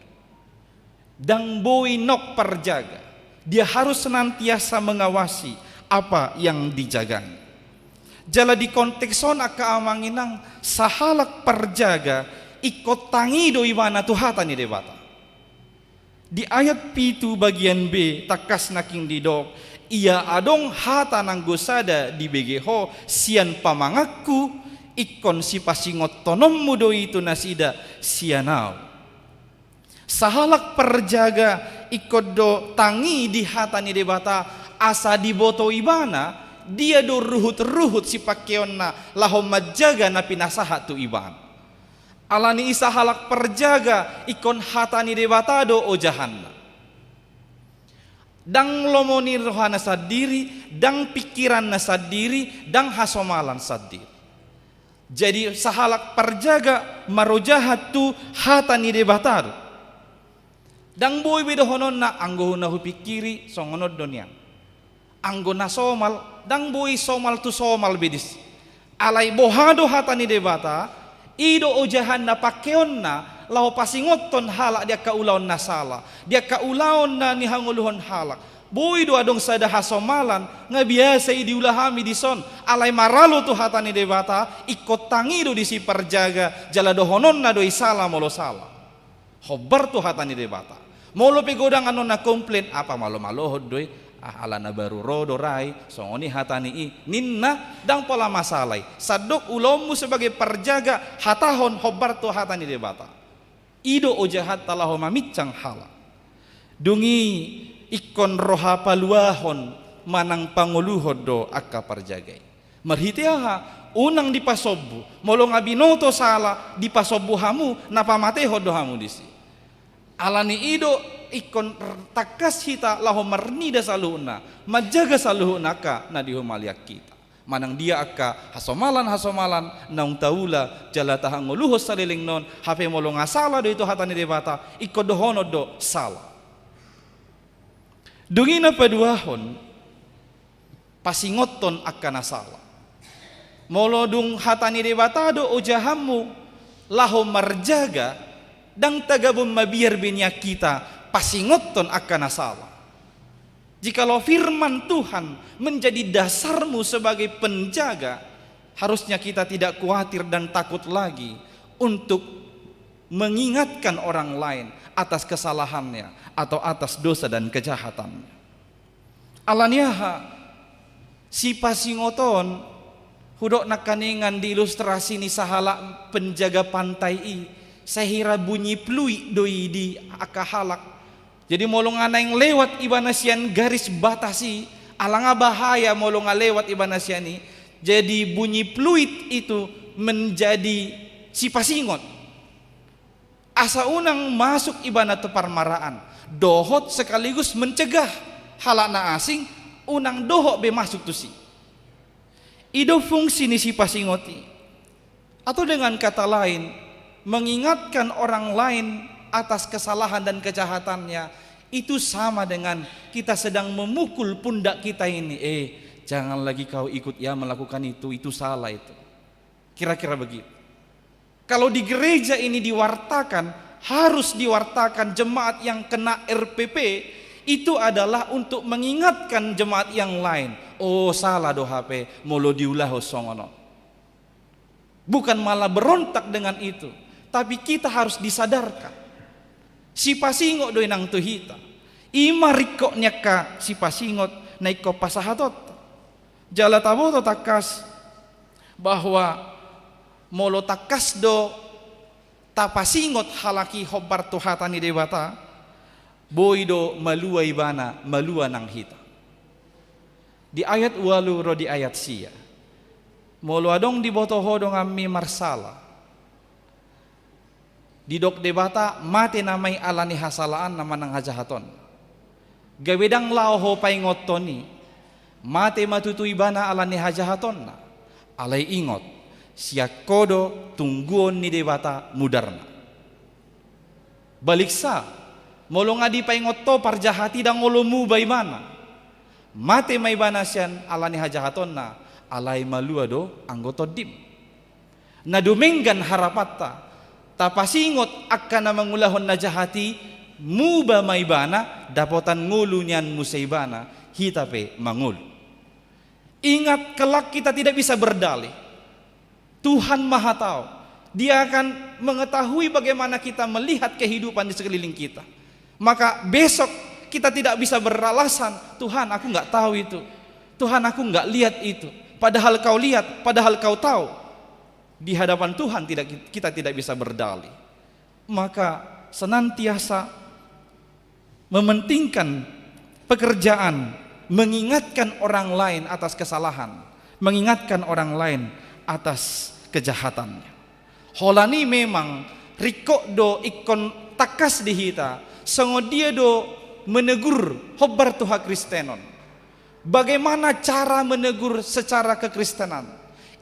Ndang boi nok parjaga, dia harus senantiasa mengawasi apa yang dijaganya. Jala di konteks on angka amang inang, sahalak parjaga ingkon tangi do ibana tu hata ni Debata. Di ayat pitu bagian B, tangkas nangkin didok, ia adong hata nanggo sada dibege ho sian pamanganku, ingkon sipasingothononmu do i tu nasida sian ahu. Sahalak parjaga ingkon do tangi di hata ni Debata, asa diboto ibana Dia do ruhut-ruhut sipangkeonna laho manjaga na pinasahat tu ibana. Alani i sahalak parjaga ingkon hata ni Debata do ojahanna. Ndang lomo ni rohana sandiri, ndang pingkiranna sandiri, ndang hasomalan sandiri. Jadi sahalak parjaga marojahan tu hata ni Debata do. Ndang boi be dohononna, anggo na hupingkiri songon on do nian. Anggo na somal, ndang boi somal tu somal be disi. Alai boha do hata ni Debata, i do ojahanna, pangkeonna laho pasingothon halak di angka ulaon na sala, di angka ulaon na nihangoluhon halak. Boi do adong sada hasomalan, nga biasa i diula hami dison, alai maralo tu hata ni Debata, ingkon tangi do disi parjaga, jala dohononna do i sala molo sala. Hombar tu hata ni Debata. Molo pe godang annon na komplain, ah, pamalo-malohon do i, ah, ala na baru ro do ra i, songon i hata ni i, ninna, ndang pola masalah i. Sandok ulaonmu sebagai parjaga, hatahon hombar tu hata ni Debata. I do ojahanta laho maminsang halak. Dung i ingkon roha paluahon manang pangoluhon do angka parjaga i. Marhite aha? Unang dipasombu. Molo nga binoto sala, dipasombu hamu, na pamatehon do hamu disi. Alani i do ingkon tangkas hita laho marnida saluhutna, manjaga saluhutna angka na dihumaliang hita. Manang dia angka hasomalan-hasomalan naung taula jala tahangoluhon saleleng ni on, hape molo nga sala do i tu hata ni Debata, ingkon dohonon do sala. Dung i na paduahon, pasingothon angka na sala. Molo dung hata ni Debata do ojahanmu laho marjaga, ndang tagabon mabiar be nian hita pasingothon angka na sala. Jikalau firman Tuhan menjadi dasarmu sebagai penjaga, harusnya kita tidak khawatir dan takut lagi untuk mengingatkan orang lain atas kesalahannya atau atas dosa dan kejahatannya. Alani aha? Sipasingot on, hudok nangkaningan di ilustrasi ni sahalak penjaga pantai i, sahira bunyi pluit do i di angka halak. Jadi molo nga naeng lewat ibana sian garis batas i, ala nga bahaya molo nga lewat ibana sian i, jadi bunyi pluit itu menjadi sipasingot. Asa unang masuk ibana tu parmaraan, dohot sekaligus mencegah halak na asing unang dohot be masuk tusi. I do fungsi ni sipasingot i. Atau dengan kata lain, mengingatkan orang lain atas kesalahan dan kejahatannya, itu sama dengan kita sedang memukul pundak kita ini. Eh, jangan lagi kau ikut ya melakukan itu, itu salah itu. Kira-kira begitu. Kalau di gereja ini diwartakan, harus diwartakan jemaat yang kena R P P itu adalah untuk mengingatkan jemaat yang lain. Oh, sala do hape molo diulahon songon on. Bukan malah berontak dengan itu, tapi kita harus disadarkan. Sipasingot do i nang tu hita. I ma ringkot ni angka sipasingot na ingkon pasahatonta. Jala taboto tangkas bahwa molo tangkas do tapasingot halak i hombar tu hata ni Debata, boi do malua ibana, malua nang hita. Di ayat ualu ro di ayat sia. Molo adong diboto ho donganmi marsala, didok Debata mate nama i ala ni hasalaanna manang hajahatonna. Gabe ndang laho ho paingothon i, mate ma tutu ibana ala ni hajahatonna. Alai ingot, sian ho do tungguon ni Debata mudarna. Baliksa, molo nga dipaingot ho parjahat i ndang olo muba ibana. Mate ma ibana sian ala ni hajahatonna, alai malua do anggo tondim. Na dumenggan harapanta, tapasingot angka na mangulahon na jahat i, muba ma ibana, dapotan ngolu nian muse ibana, hita pe mangolu. Ingat, kelak kita tidak bisa berdalih. Tuhan Maha Tahu. Dia akan mengetahui bagaimana kita melihat kehidupan di sekeliling kita. Maka besok kita tidak bisa beralasan, "Tuhan, aku nggak tahu itu. Tuhan, aku nggak lihat itu." Padahal kau lihat, padahal kau tahu. Di hadapan Tuhan tidak, kita tidak bisa berdalih. Maka senantiasa mementingkan pekerjaan mengingatkan orang lain atas kesalahan, mengingatkan orang lain atas kejahatannya. Holan i memang ringkot do ingkon tangkas di hita, songon dia do menegur hombar tu hakristenon. Bagaimana cara menegur secara kekristenan?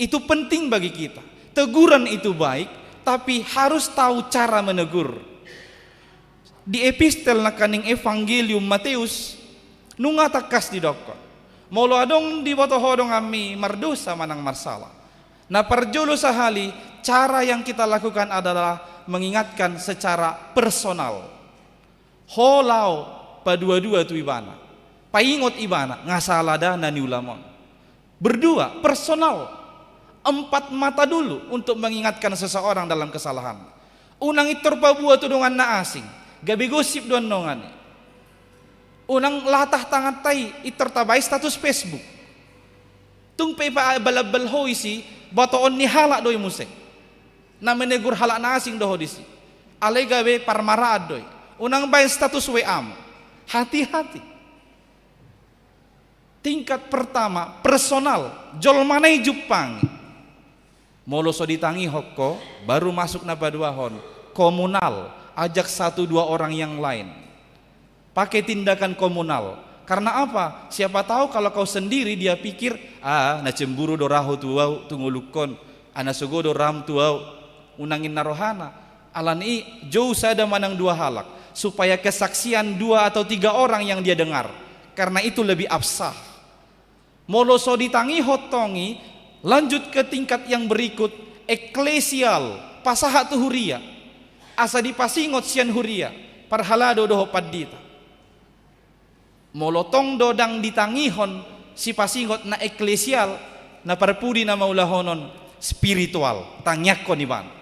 Itu penting bagi kita. Teguran itu baik, tapi harus tahu cara menegur. Di epistel nangkaning Evangelium Mateus, nunga tangkas didokkon. Molo adong diboto ho donganmi mardosa manang marsala. Na parjolo sahali, cara yang kita lakukan adalah mengingatkan secara personal. Ho laho padua-dua tu ibana. Paingot ibana, nga sala da na niulam on. Berdua, personal. Empat mata dulu untuk mengingatkan seseorang dalam kesalahan. Unang intor paboa tu dongan na asing, gabe gosip do annon i. Unang latah tanganta i, intor tabaen status Facebook. Tung pe ipaambal-ambal ho disi, botoon ni halak do i muse. Na menegur halak na asing do ho disi. Alai gabe parmaraan do i. Unang baen status W A-mu. Hati-hati. Tingkat pertama, personal, jolmana i jumpangi. Molo so ditangihon ho, baru masuk na paduahon, komunal, ajak satu dua orang yang lain. Pakai tindakan komunal. Karena apa? Siapa tahu kalau kau sendiri, dia pikir, ah, na cemburu do ra ho tu au, tu ngolungkon, ah, na sogo do ram tu au, unang ninna rohana. Alani i, jou sada manang dua halak, supaya kesaksian dua atau tiga orang yang dia dengar. Karena itu lebih afsah. Molo so ditangihon tong i, lanjut ke tingkat yang berikut, eklesial, pasahat tu huria. Asa dipasingot sian huria, parhalado dohot pandita. Molo tong do ndang ditangihon sipasingot na eklesial, na parpudi na mangulahonon, spiritual, tangiangkon ibana.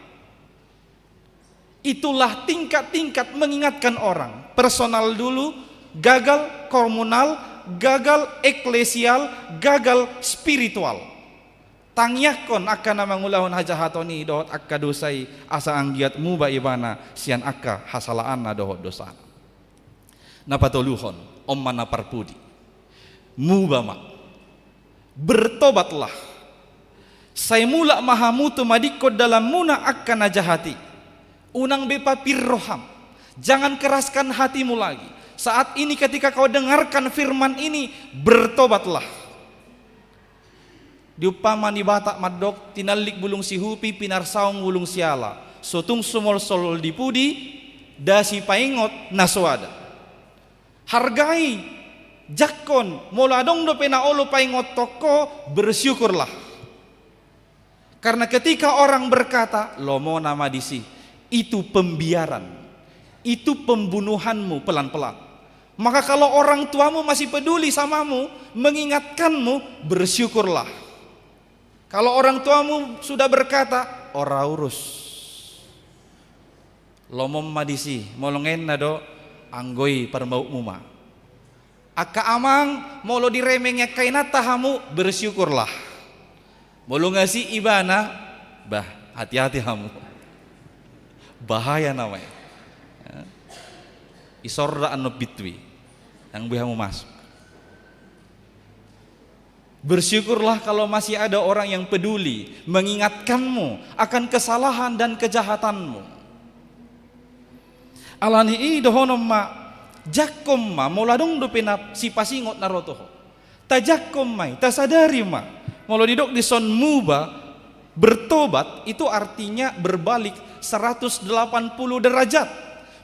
Itulah tingkat-tingkat mengingatkan orang. Personal dulu, gagal, komunal, gagal, eklesial, gagal, spiritual. Tangiangkon angka na mangulahon hajahaton i dohot angka dosa i, asa anggiat muba ibana sian angka hasalaanna dohot dosana. Na patoluhon, on ma na parpudi. Muba ma. Bertobatlah. Sai mulak ma hamu tumadingkon dalanmuna angka na jahat i. Unang be papir roham. Jangan keraskan hatimu lagi. Saat ini ketika kau dengarkan firman ini, bertobatlah. Diumpama ni Batak mandok, tinallik bulung sihupi, pinarsaung bulung siala. So tung sumolsol di pudi, da sipaingot na so ada. Hargai, jangkon, molo adong dope na olo paingothon ho, bersyukurlah. Karena ketika orang berkata, "Lomo nama disi," itu pembiaran, itu pembunuhanmu pelan-pelan. Maka kalau orang tuamu masih peduli samamu, mengingatkanmu, bersyukurlah. Kalau orang tuamu sudah berkata, "Ora urus. Lomo ma disi, molo nga ninna do, anggo i parmautmu ma." Angka amang, molo diremengi angka inanta hamu, bersyukurlah. Molo nga asi ibana, bah, hati-hati hamu. Bahaya nama i. Ya. Isorda annon pintu i. Ndang boi hamu masuk. Bersyukurlah kalau masih ada orang yang peduli, mengingatkanmu akan kesalahan dan kejahatanmu. Alani i dohonon ma, jangkon ma, molo adong dope na sipasingot na ro tu ho. Tajangkon ma i, tasadari ma. Molo didok dison muba, bertobat itu artinya berbalik seratus delapan puluh derajat,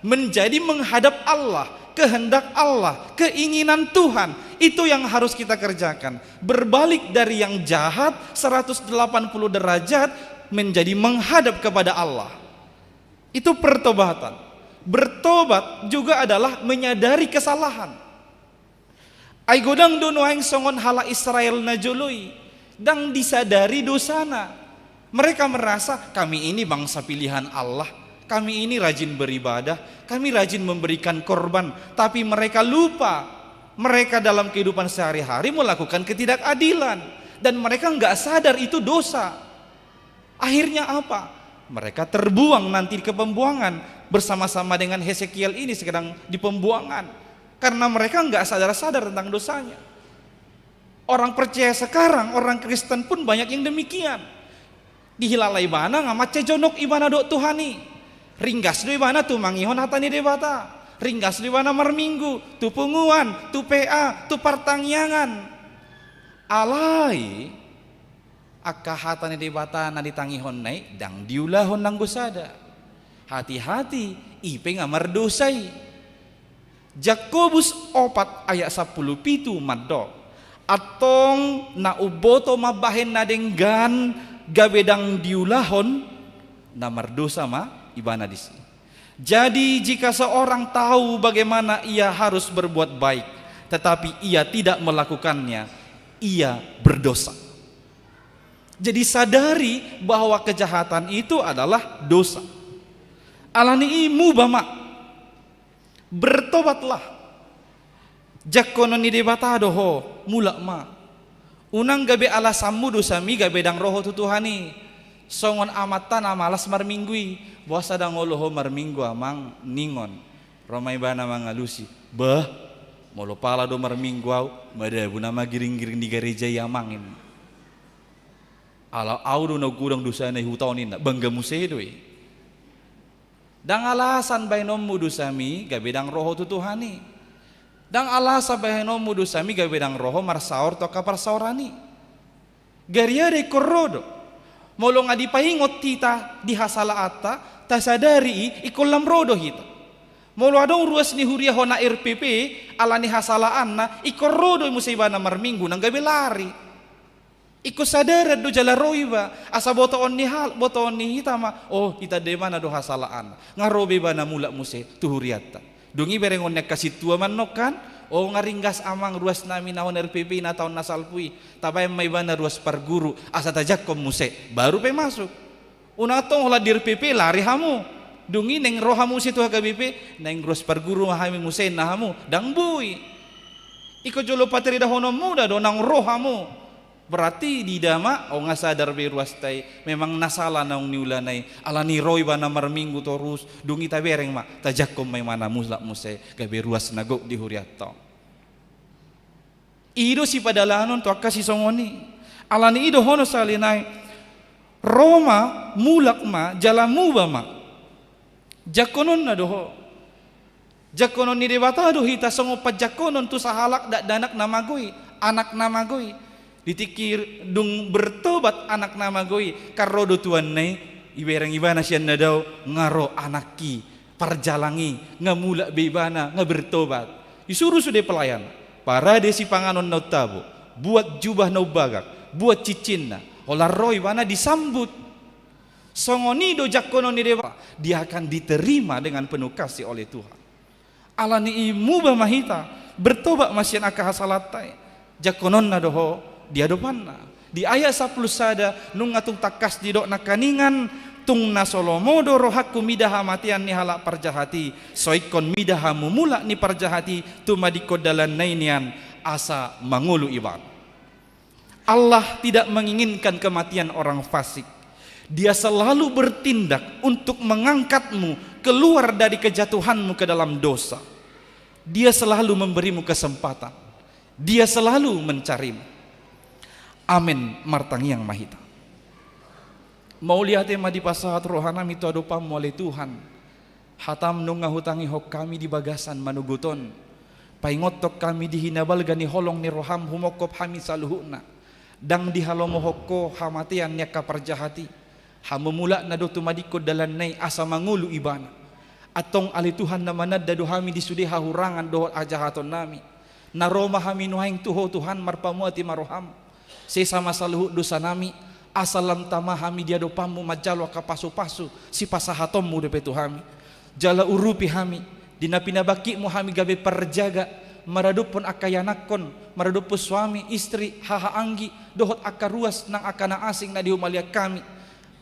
menjadi menghadap Allah, kehendak Allah, keinginan Tuhan. Itu yang harus kita kerjakan. Berbalik dari yang jahat seratus delapan puluh derajat menjadi menghadap kepada Allah. Itu pertobatan. Bertobat juga adalah menyadari kesalahan. Ai godang do nuaeng songon halak Israel na jolo i, ndang disadari dosana. Mereka merasa, "Kami ini bangsa pilihan Allah, kami ini rajin beribadah, kami rajin memberikan korban." Tapi mereka lupa, mereka dalam kehidupan sehari-hari melakukan ketidakadilan. Dan mereka nggak sadar itu dosa. Akhirnya apa? Mereka terbuang nanti ke pembuangan bersama-sama dengan Hesekiel ini sedang di pembuangan. Karena mereka nggak sadar-sadar tentang dosanya. Orang percaya sekarang, orang Kristen pun banyak yang demikian. Dihilala ibana nga mansai jonok ibana dohot Tuhan i. Ringgas do ibana tumangihon hata ni Debata. Ringgas do ibana marminggu, tu punguan, tu P A, tu partangiangan. Alai, angka hata ni Debata na ditangihonna i ndang diulahon nanggo sada. Hati-hati, i pe nga mardosa i. Jakobus opat ayat sampulu pitu mandok, antong na umboto mambahen na denggan gabe ndang diulahon, na mardosa ma ibana disi. Jadi, jika seorang tahu bagaimana ia harus berbuat baik, tetapi ia tidak melakukannya, ia berdosa. Jadi, sadari bahwa kejahatan itu adalah dosa. Alani i muba ma. Bertobatlah. Jangkonon ni Debata do ho, mulak ma. Unang gabe alasanmu dosami gabe ndang ro ho tu Tuhan i. Songon amanta na malas marminggu i, boasa ndang olo ho marminggu, Amang, ningon. Ro ma ibana mangalusi. Bah, molo pala do marminggu au, madabu nama giring-giring di gareja i, Amang, ninna. Ala au do na godang dosana i huta on, ninna, bangga muse do i. Ndang alasan bahenonmu dosami gabe ndang ro ho tu Tuhan i. Ndang alasan bahenonmu dosami gabe ndang ro ho marsaor tu angka parsaoran i. Gariada ingkon ro do. Molo nga dipaingot hita di hasalaanta, tasadari i, ingkon lam ro do hita. Molo adong ruas ni huria hona R P P, ala ni hasalaanna, ingkon ro do muse ibana marminggu nang gabe lari. Ingkon sadaran do jala ro iba, asa botoon ni hal-, botoon ni hita ma, oh, hita de mana do hasalaan. Nga ro be ibana mulak muse tu hurianta. Dung i berengon ni angka sintua mandok kan, oh, nga ringgas, Amang, ruas nami na hona R P P na taon na salpu i. Tabaen ma ibana ruas parguru, asa tajangkon muse, baru pe masuk. Unang tong holan di R P P lari hamu. Dung i naeng ro hamu muse tu H K B P, naeng ruas parguru ma hami muse, ninna hamu. Ndang boi. Ingkon jolo patiridahononmuna do naung ro hamu. Berarti diida ma, oh, nga sadar be ruasta i, memang na sala naung niulana i, ala ni ro ibana marminggu torus, dung i tabereng ma, tajangkon ma ibana mulak muse, gabe ruas na gok di hurianta on. I do sipadalanon tu angka sisongon i. Ala ni i dohonon sahali nai, ro ma, mulak ma, jala muba ma. Jangkononna do ho. Jangkonon ni Debata do hita songon panjangkonon tu sahalak dakdanak na mago i, anak na mago i. Di tingki dung bertobat anak na mago i, kan ro do tuanna i, ibereng ibana sian na dao, nga ro anakki, parjalang i, nga mulak be ibana, nga bertobat. Disuru sude pelayan, parade sipanganon na untabo, buat jubah na umbagak, buat cincinna, holan ro ibana disambut. Songon i do jangkonon ni Debata, dia akan diterima dengan penuh kasih oleh Tuhan. Ala ni i muba ma hita, bertobat ma sian angka hasalaanta i, jangkononna do ho di adopanna. Di ayat sampulu sada, nunga tung tangkas didok nangkiningan, tung na so lomo do rohangku mida hamatean ni halak parjahat i, so ingkon mida hamumulak ni parjahat i tumadingkon dalanna i nian, asa mangolu ibana. Allah tidak menginginkan kematian orang fasik. Dia selalu bertindak untuk mengangkatmu keluar dari kejatuhanmu ke dalam dosa. Dia selalu memberimu kesempatan. Dia selalu mencarimu. Amin. Martangiang ma hita. Mauliate ma dipasahat rohanami tu adopanmu ale Tuhan. Hatam nunga hutangihon hami di bagasan manogot on. Paingothon hami di hinabalga ni holong ni roham humongkop hami saluhutna. Ndang dihalomohon ho hamatean ni angka parjahat i. Hamumulakna do tumadingkon dalanna i asa mangolu ibana. Antong ale Tuhan na mananda do hami di sude hahurangan dohot hajahatonnami. Na ro ma hami nuaeng tu ho Tuhan marpamuati ma roham. Sesa ma saluhut dosanami, asa lam tama hami di adopanmu manjalo angka pasupasu, sipasahatonmu dope tu hami. Jala urupi hami, di na pinabangkitmu hami gabe parjaga, maradophon angka ianakhon, maradophon suami, istri, haha anggi, dohot angka ruas nang angka na asing na di humaliang hami.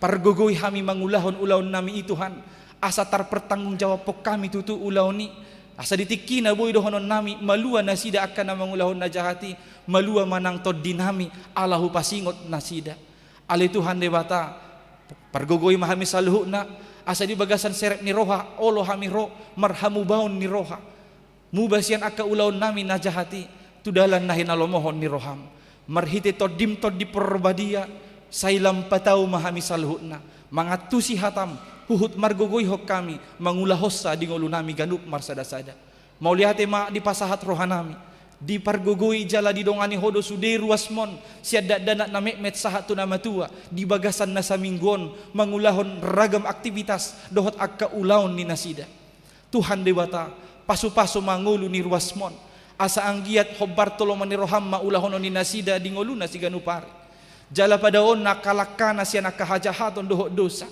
Pargogoi hami mangulahon ulaonnami i Tuhan, asa tarpertanggungjawabhon hami tutu ulaon i, asa di tingki na boi dohononnami, malua nasida angka na mangulahon na jahat i, malua ma nang tondinami, ala hupasingot nasida. Ale Tuhan Debata, pargogoi ma hami saluhutna, asa di bagasan serep ni roha, olo hami ro, marhamubaon ni roha. Muba sian angka ulaonnami na jahat i, tu dalan na hinalomohon ni roham. Marhite Tondim, Tondi Parbadia, sai lam patau ma hami saluhutna mangantusi hataM, huhut margogoihon hami mangulahonsa di ngolunami ganup marsadasada. Mauliate ma dipasahat rohanami, dipargogoi jala didongani Ho do sude ruasmon, sian dakdanak na metmet sahat tu na matua, di bagasan na saminggu on mangulahon ragam aktivitas dohot angka ulaon ni nasida. Tuhan Debata, pasupasu ma ngolu ni ruasmon, asa anggiat hombar tu lomo ni rohaM ma ulahonon ni nasida di ngoluna siganup ari. Jala padaonna angka langkana sian angka hajahaton dohot dosa.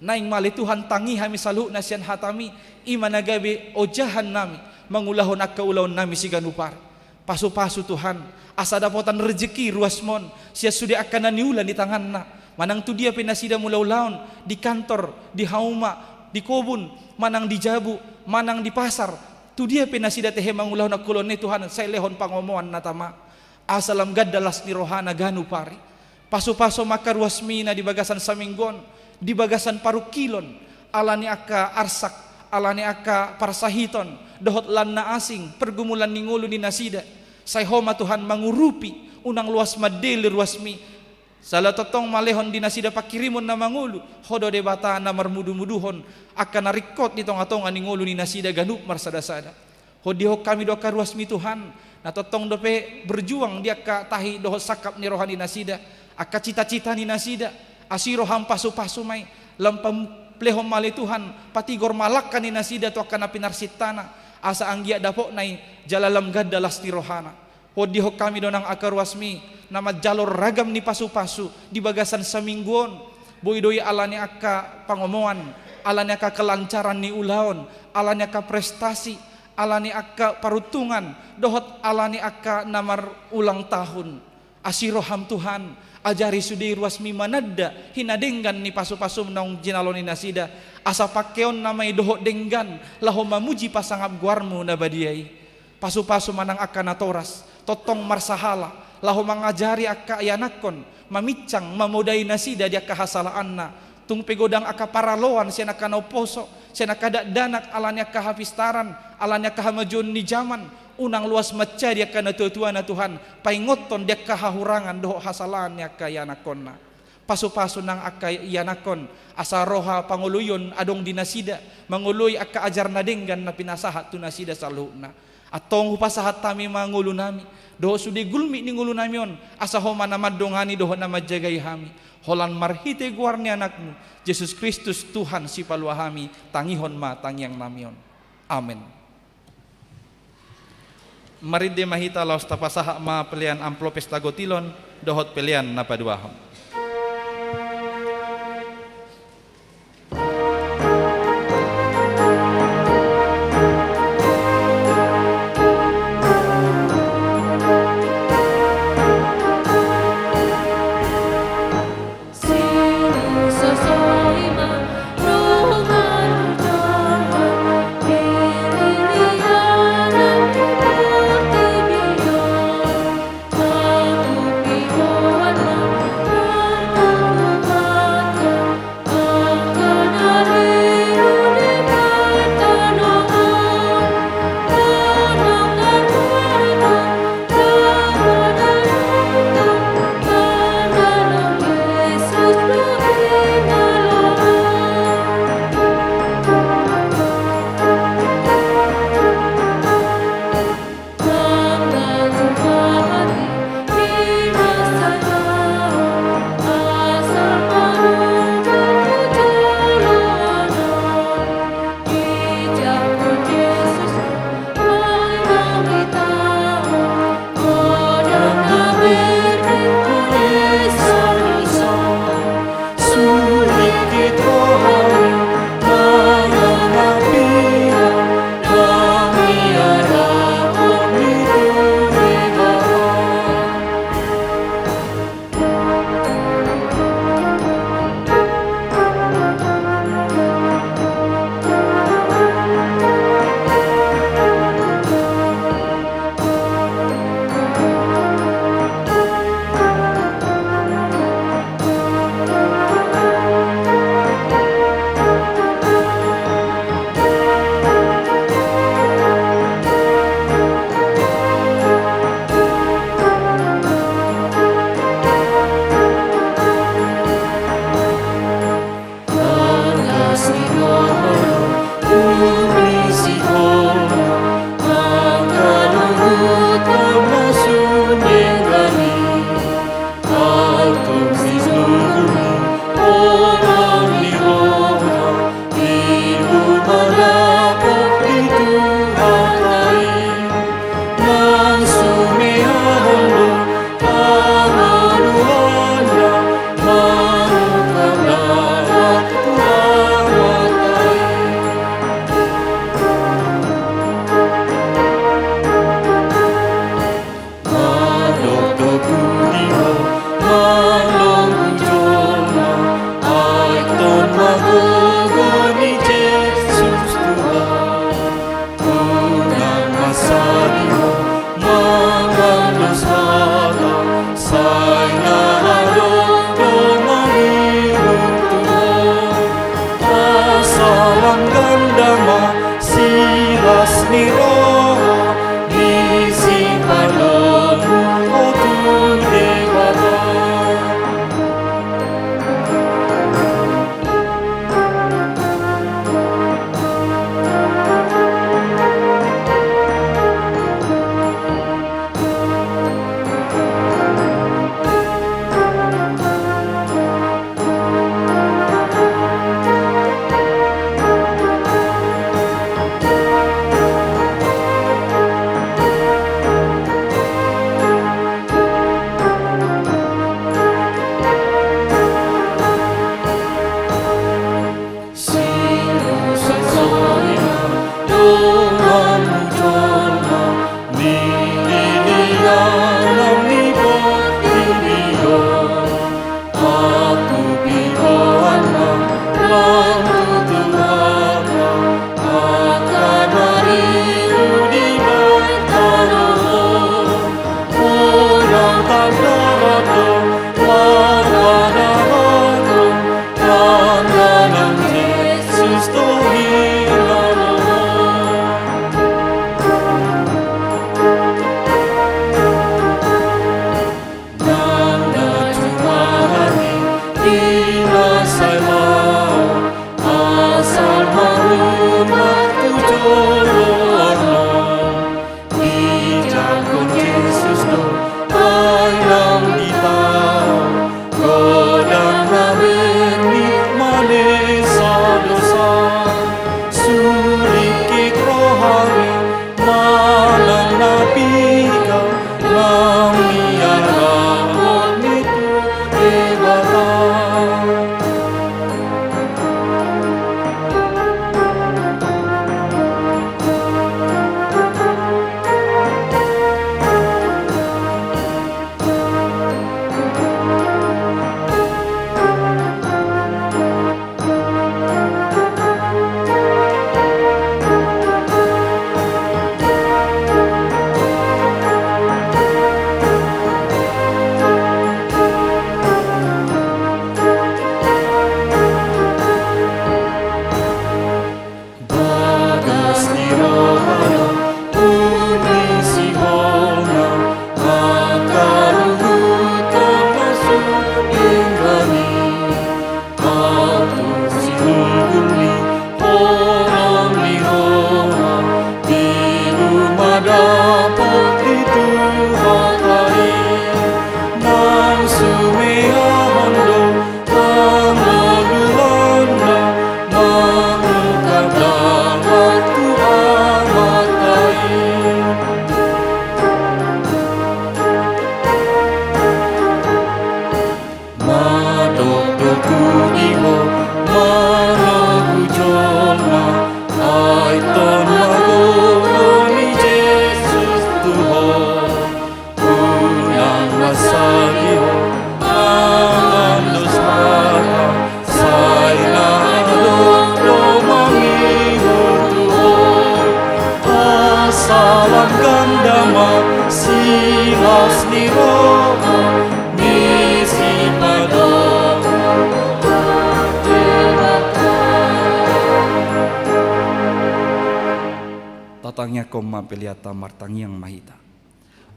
Naeng ma ale Tuhan tangi hami saluhutna sian hataMi, i ma na gabe ojahannami mangulahon angka ulaonnami siganup ari. Pasupasu Tuhan, asa dapotan rejeki ruasmon sian sude angka na niula ni tanganna, manang tu dia pe nasida mulaulaon, di kantor, di hauma, di kobun, manang di jabu, manang di pasar, tu dia pe nasida tehe mangulahon angka ulaonna i Tuhan, sai lehon pangomoan na tama, asa lam ganda las ni rohana ganup ari. Pasupasu ma angka ruasMi na di bagasan saminggu on, di bagasan parungkilon, ala ni angka arsak, ala ni angka parsahiton dohot lan na asing pergumulan ni ngolu ni nasida. Sai Ho ma Tuhan mangurupi, unang loas mandele ruasMi. Jala tongtong ma lehon di nasida pangkirimon na mangolu, Ho do Debata na marmudumuduhon angka na ringkot di tongatonga ni ngolu ni nasida ganup marsadasada. Hondihon hami do angka ruasMi Tuhan, na tongtong dope berjuang di angka tahi dohot sangkap ni roha ni nasida, angka citacita ni nasida, asi rohaM pasupasu ma i, lam pam-, lehon ma ale Tuhan, patigor ma langka ni nasida tu angka na pinarsintana, asa anggiat dapotna i, jala lam ganda las ni rohana. Hondihon hami do nang angka ruasMi, na manjalo ragam ni pasupasu di bagasan saminggu on, boi do i ala ni angka pangomoan, ala ni angka kelancaran ni ulaon, ala ni angka prestasi, ala ni angka paruntungan, dohot ala ni angka na marulang tahun. Asi rohaM Tuhan, ajari sude ruasMi mananda hinadenggan ni pasupasu naung jinalo ni nasida, asa pangkeonna ma i dohot denggan, laho mamuji pasangap goarMu na badia i. Pasupasu ma nang angka natoras, tongtong marsahala, laho mangajari angka ianakhon, maminsang, mamodai nasida di angka hasalaanna. Tung pe godang angka paraloan sian angka na umposo, sian angka dakdanak ala ni angka hapistaran, ala ni angka hamajuon ni jaman, unang loas mansai di angka natuatuana Tuhan, paingothon di angka hahurangan dohot hasalaan ni angka ianakhonna. Pasupasu nang angka ianakhon, asa roha pangoloion adong di nasida, mangoloi angka ajar na denggan na pinasahat tu nasida saluhutna. Antong hupasahat hami ma ngolunami, dohot sude gulmit ni ngolunami on, asa Ho ma na mandongani dohot na manjagai hami. Holan marhite goar ni AnakMu, Jesus Kristus Tuhan Sipalua hami, tangihon ma tangiangnami on. Amen. Marende ma hita laos tapasahat ma pelean amplop pesta gotilon, dohot pelean na paduahon. Dapot di tu hata i, nang sumeahon do hangoluanna, mangungkap dapot tu Amanta i. Mandok do tu di ho, manogu jolma, ai tong ma gogo ni Jesus tu ho. Unang ma sadi ho mangan dos hata, sai na adong do mangihut tu ho. Asa lam ganda ma silas ni roha ni sipadomu. Tatangiangkon ma peleanta, martangiang ma hita.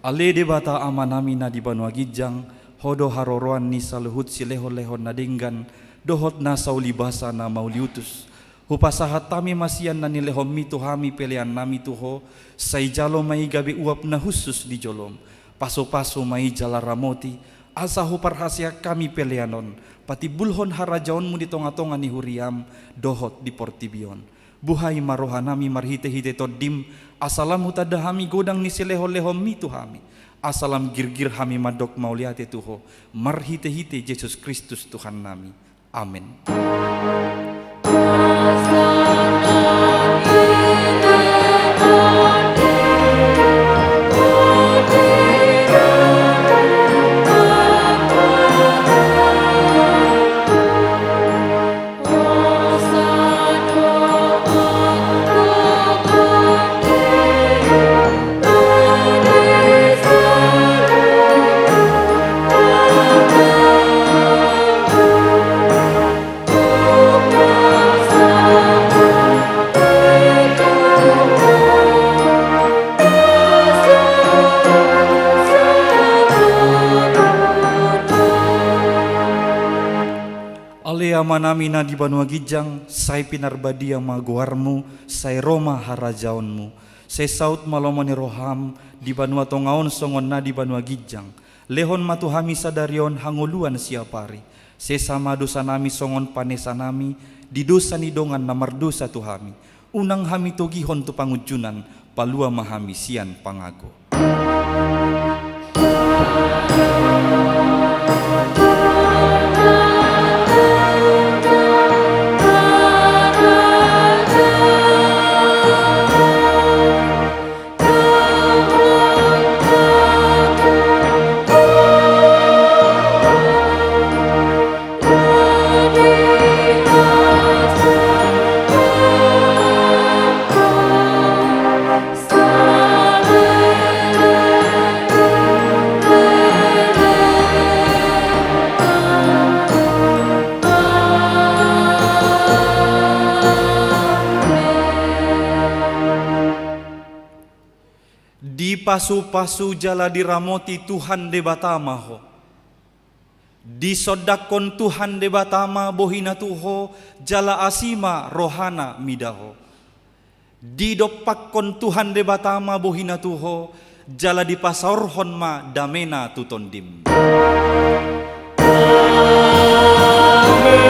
Ale Debata Amanami na di banua ginjang, Ho do haroroan ni saluhut silehonlehon na denggan dohot na saulibasa na mauliutus. Hupasahat hami ma sian na nilehonmi tu hami peleannami tu Ho, sai jalo ma i gabe uap na hushus di jolom. Pasupasu ma i jala ramoti, asa huparhaseang hami pelean on patimbulhon harajaonmu di tongatonga ni huriam dohot di portibi on. Buhai ma rohanami marhitehite Tondim, asa lam hutanda hami godang ni silehonlehonmi tu hami, asa lam girgir hami mandok mauliate tu Ho, marhitehite Jesus Kristus Tuhannami. Amen. Ale Amanami na di banua ginjang, sai pinarbadia ma goarmu, sai ro ma harajaonmu, sai saut ma lomo ni roham di banua tonga on songon na di banua ginjang. Lehon ma tu hami sadari on hangoluan siapari. Sesa ma dosanami songon panesanami di dosa ni dongan na mardosa tu hami. Unang hami togihon tu pangunjunan, palua ma hami sian pangago. Dipasupasu jala diramoti Tuhan Debata ma ho. Disondangkon Tuhan Debata ma bohina tu ho, jala asi ma rohana mida ho. Didompakkon Tuhan Debata ma bohina tu ho, jala dipasaorhon ma damena tu tondim. Amen. Amen. Amen.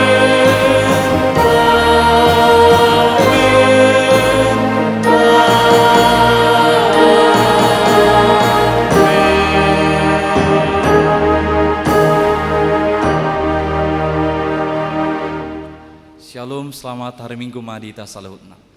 Shalom, selamat hari Minggu ma di hita saluhutna.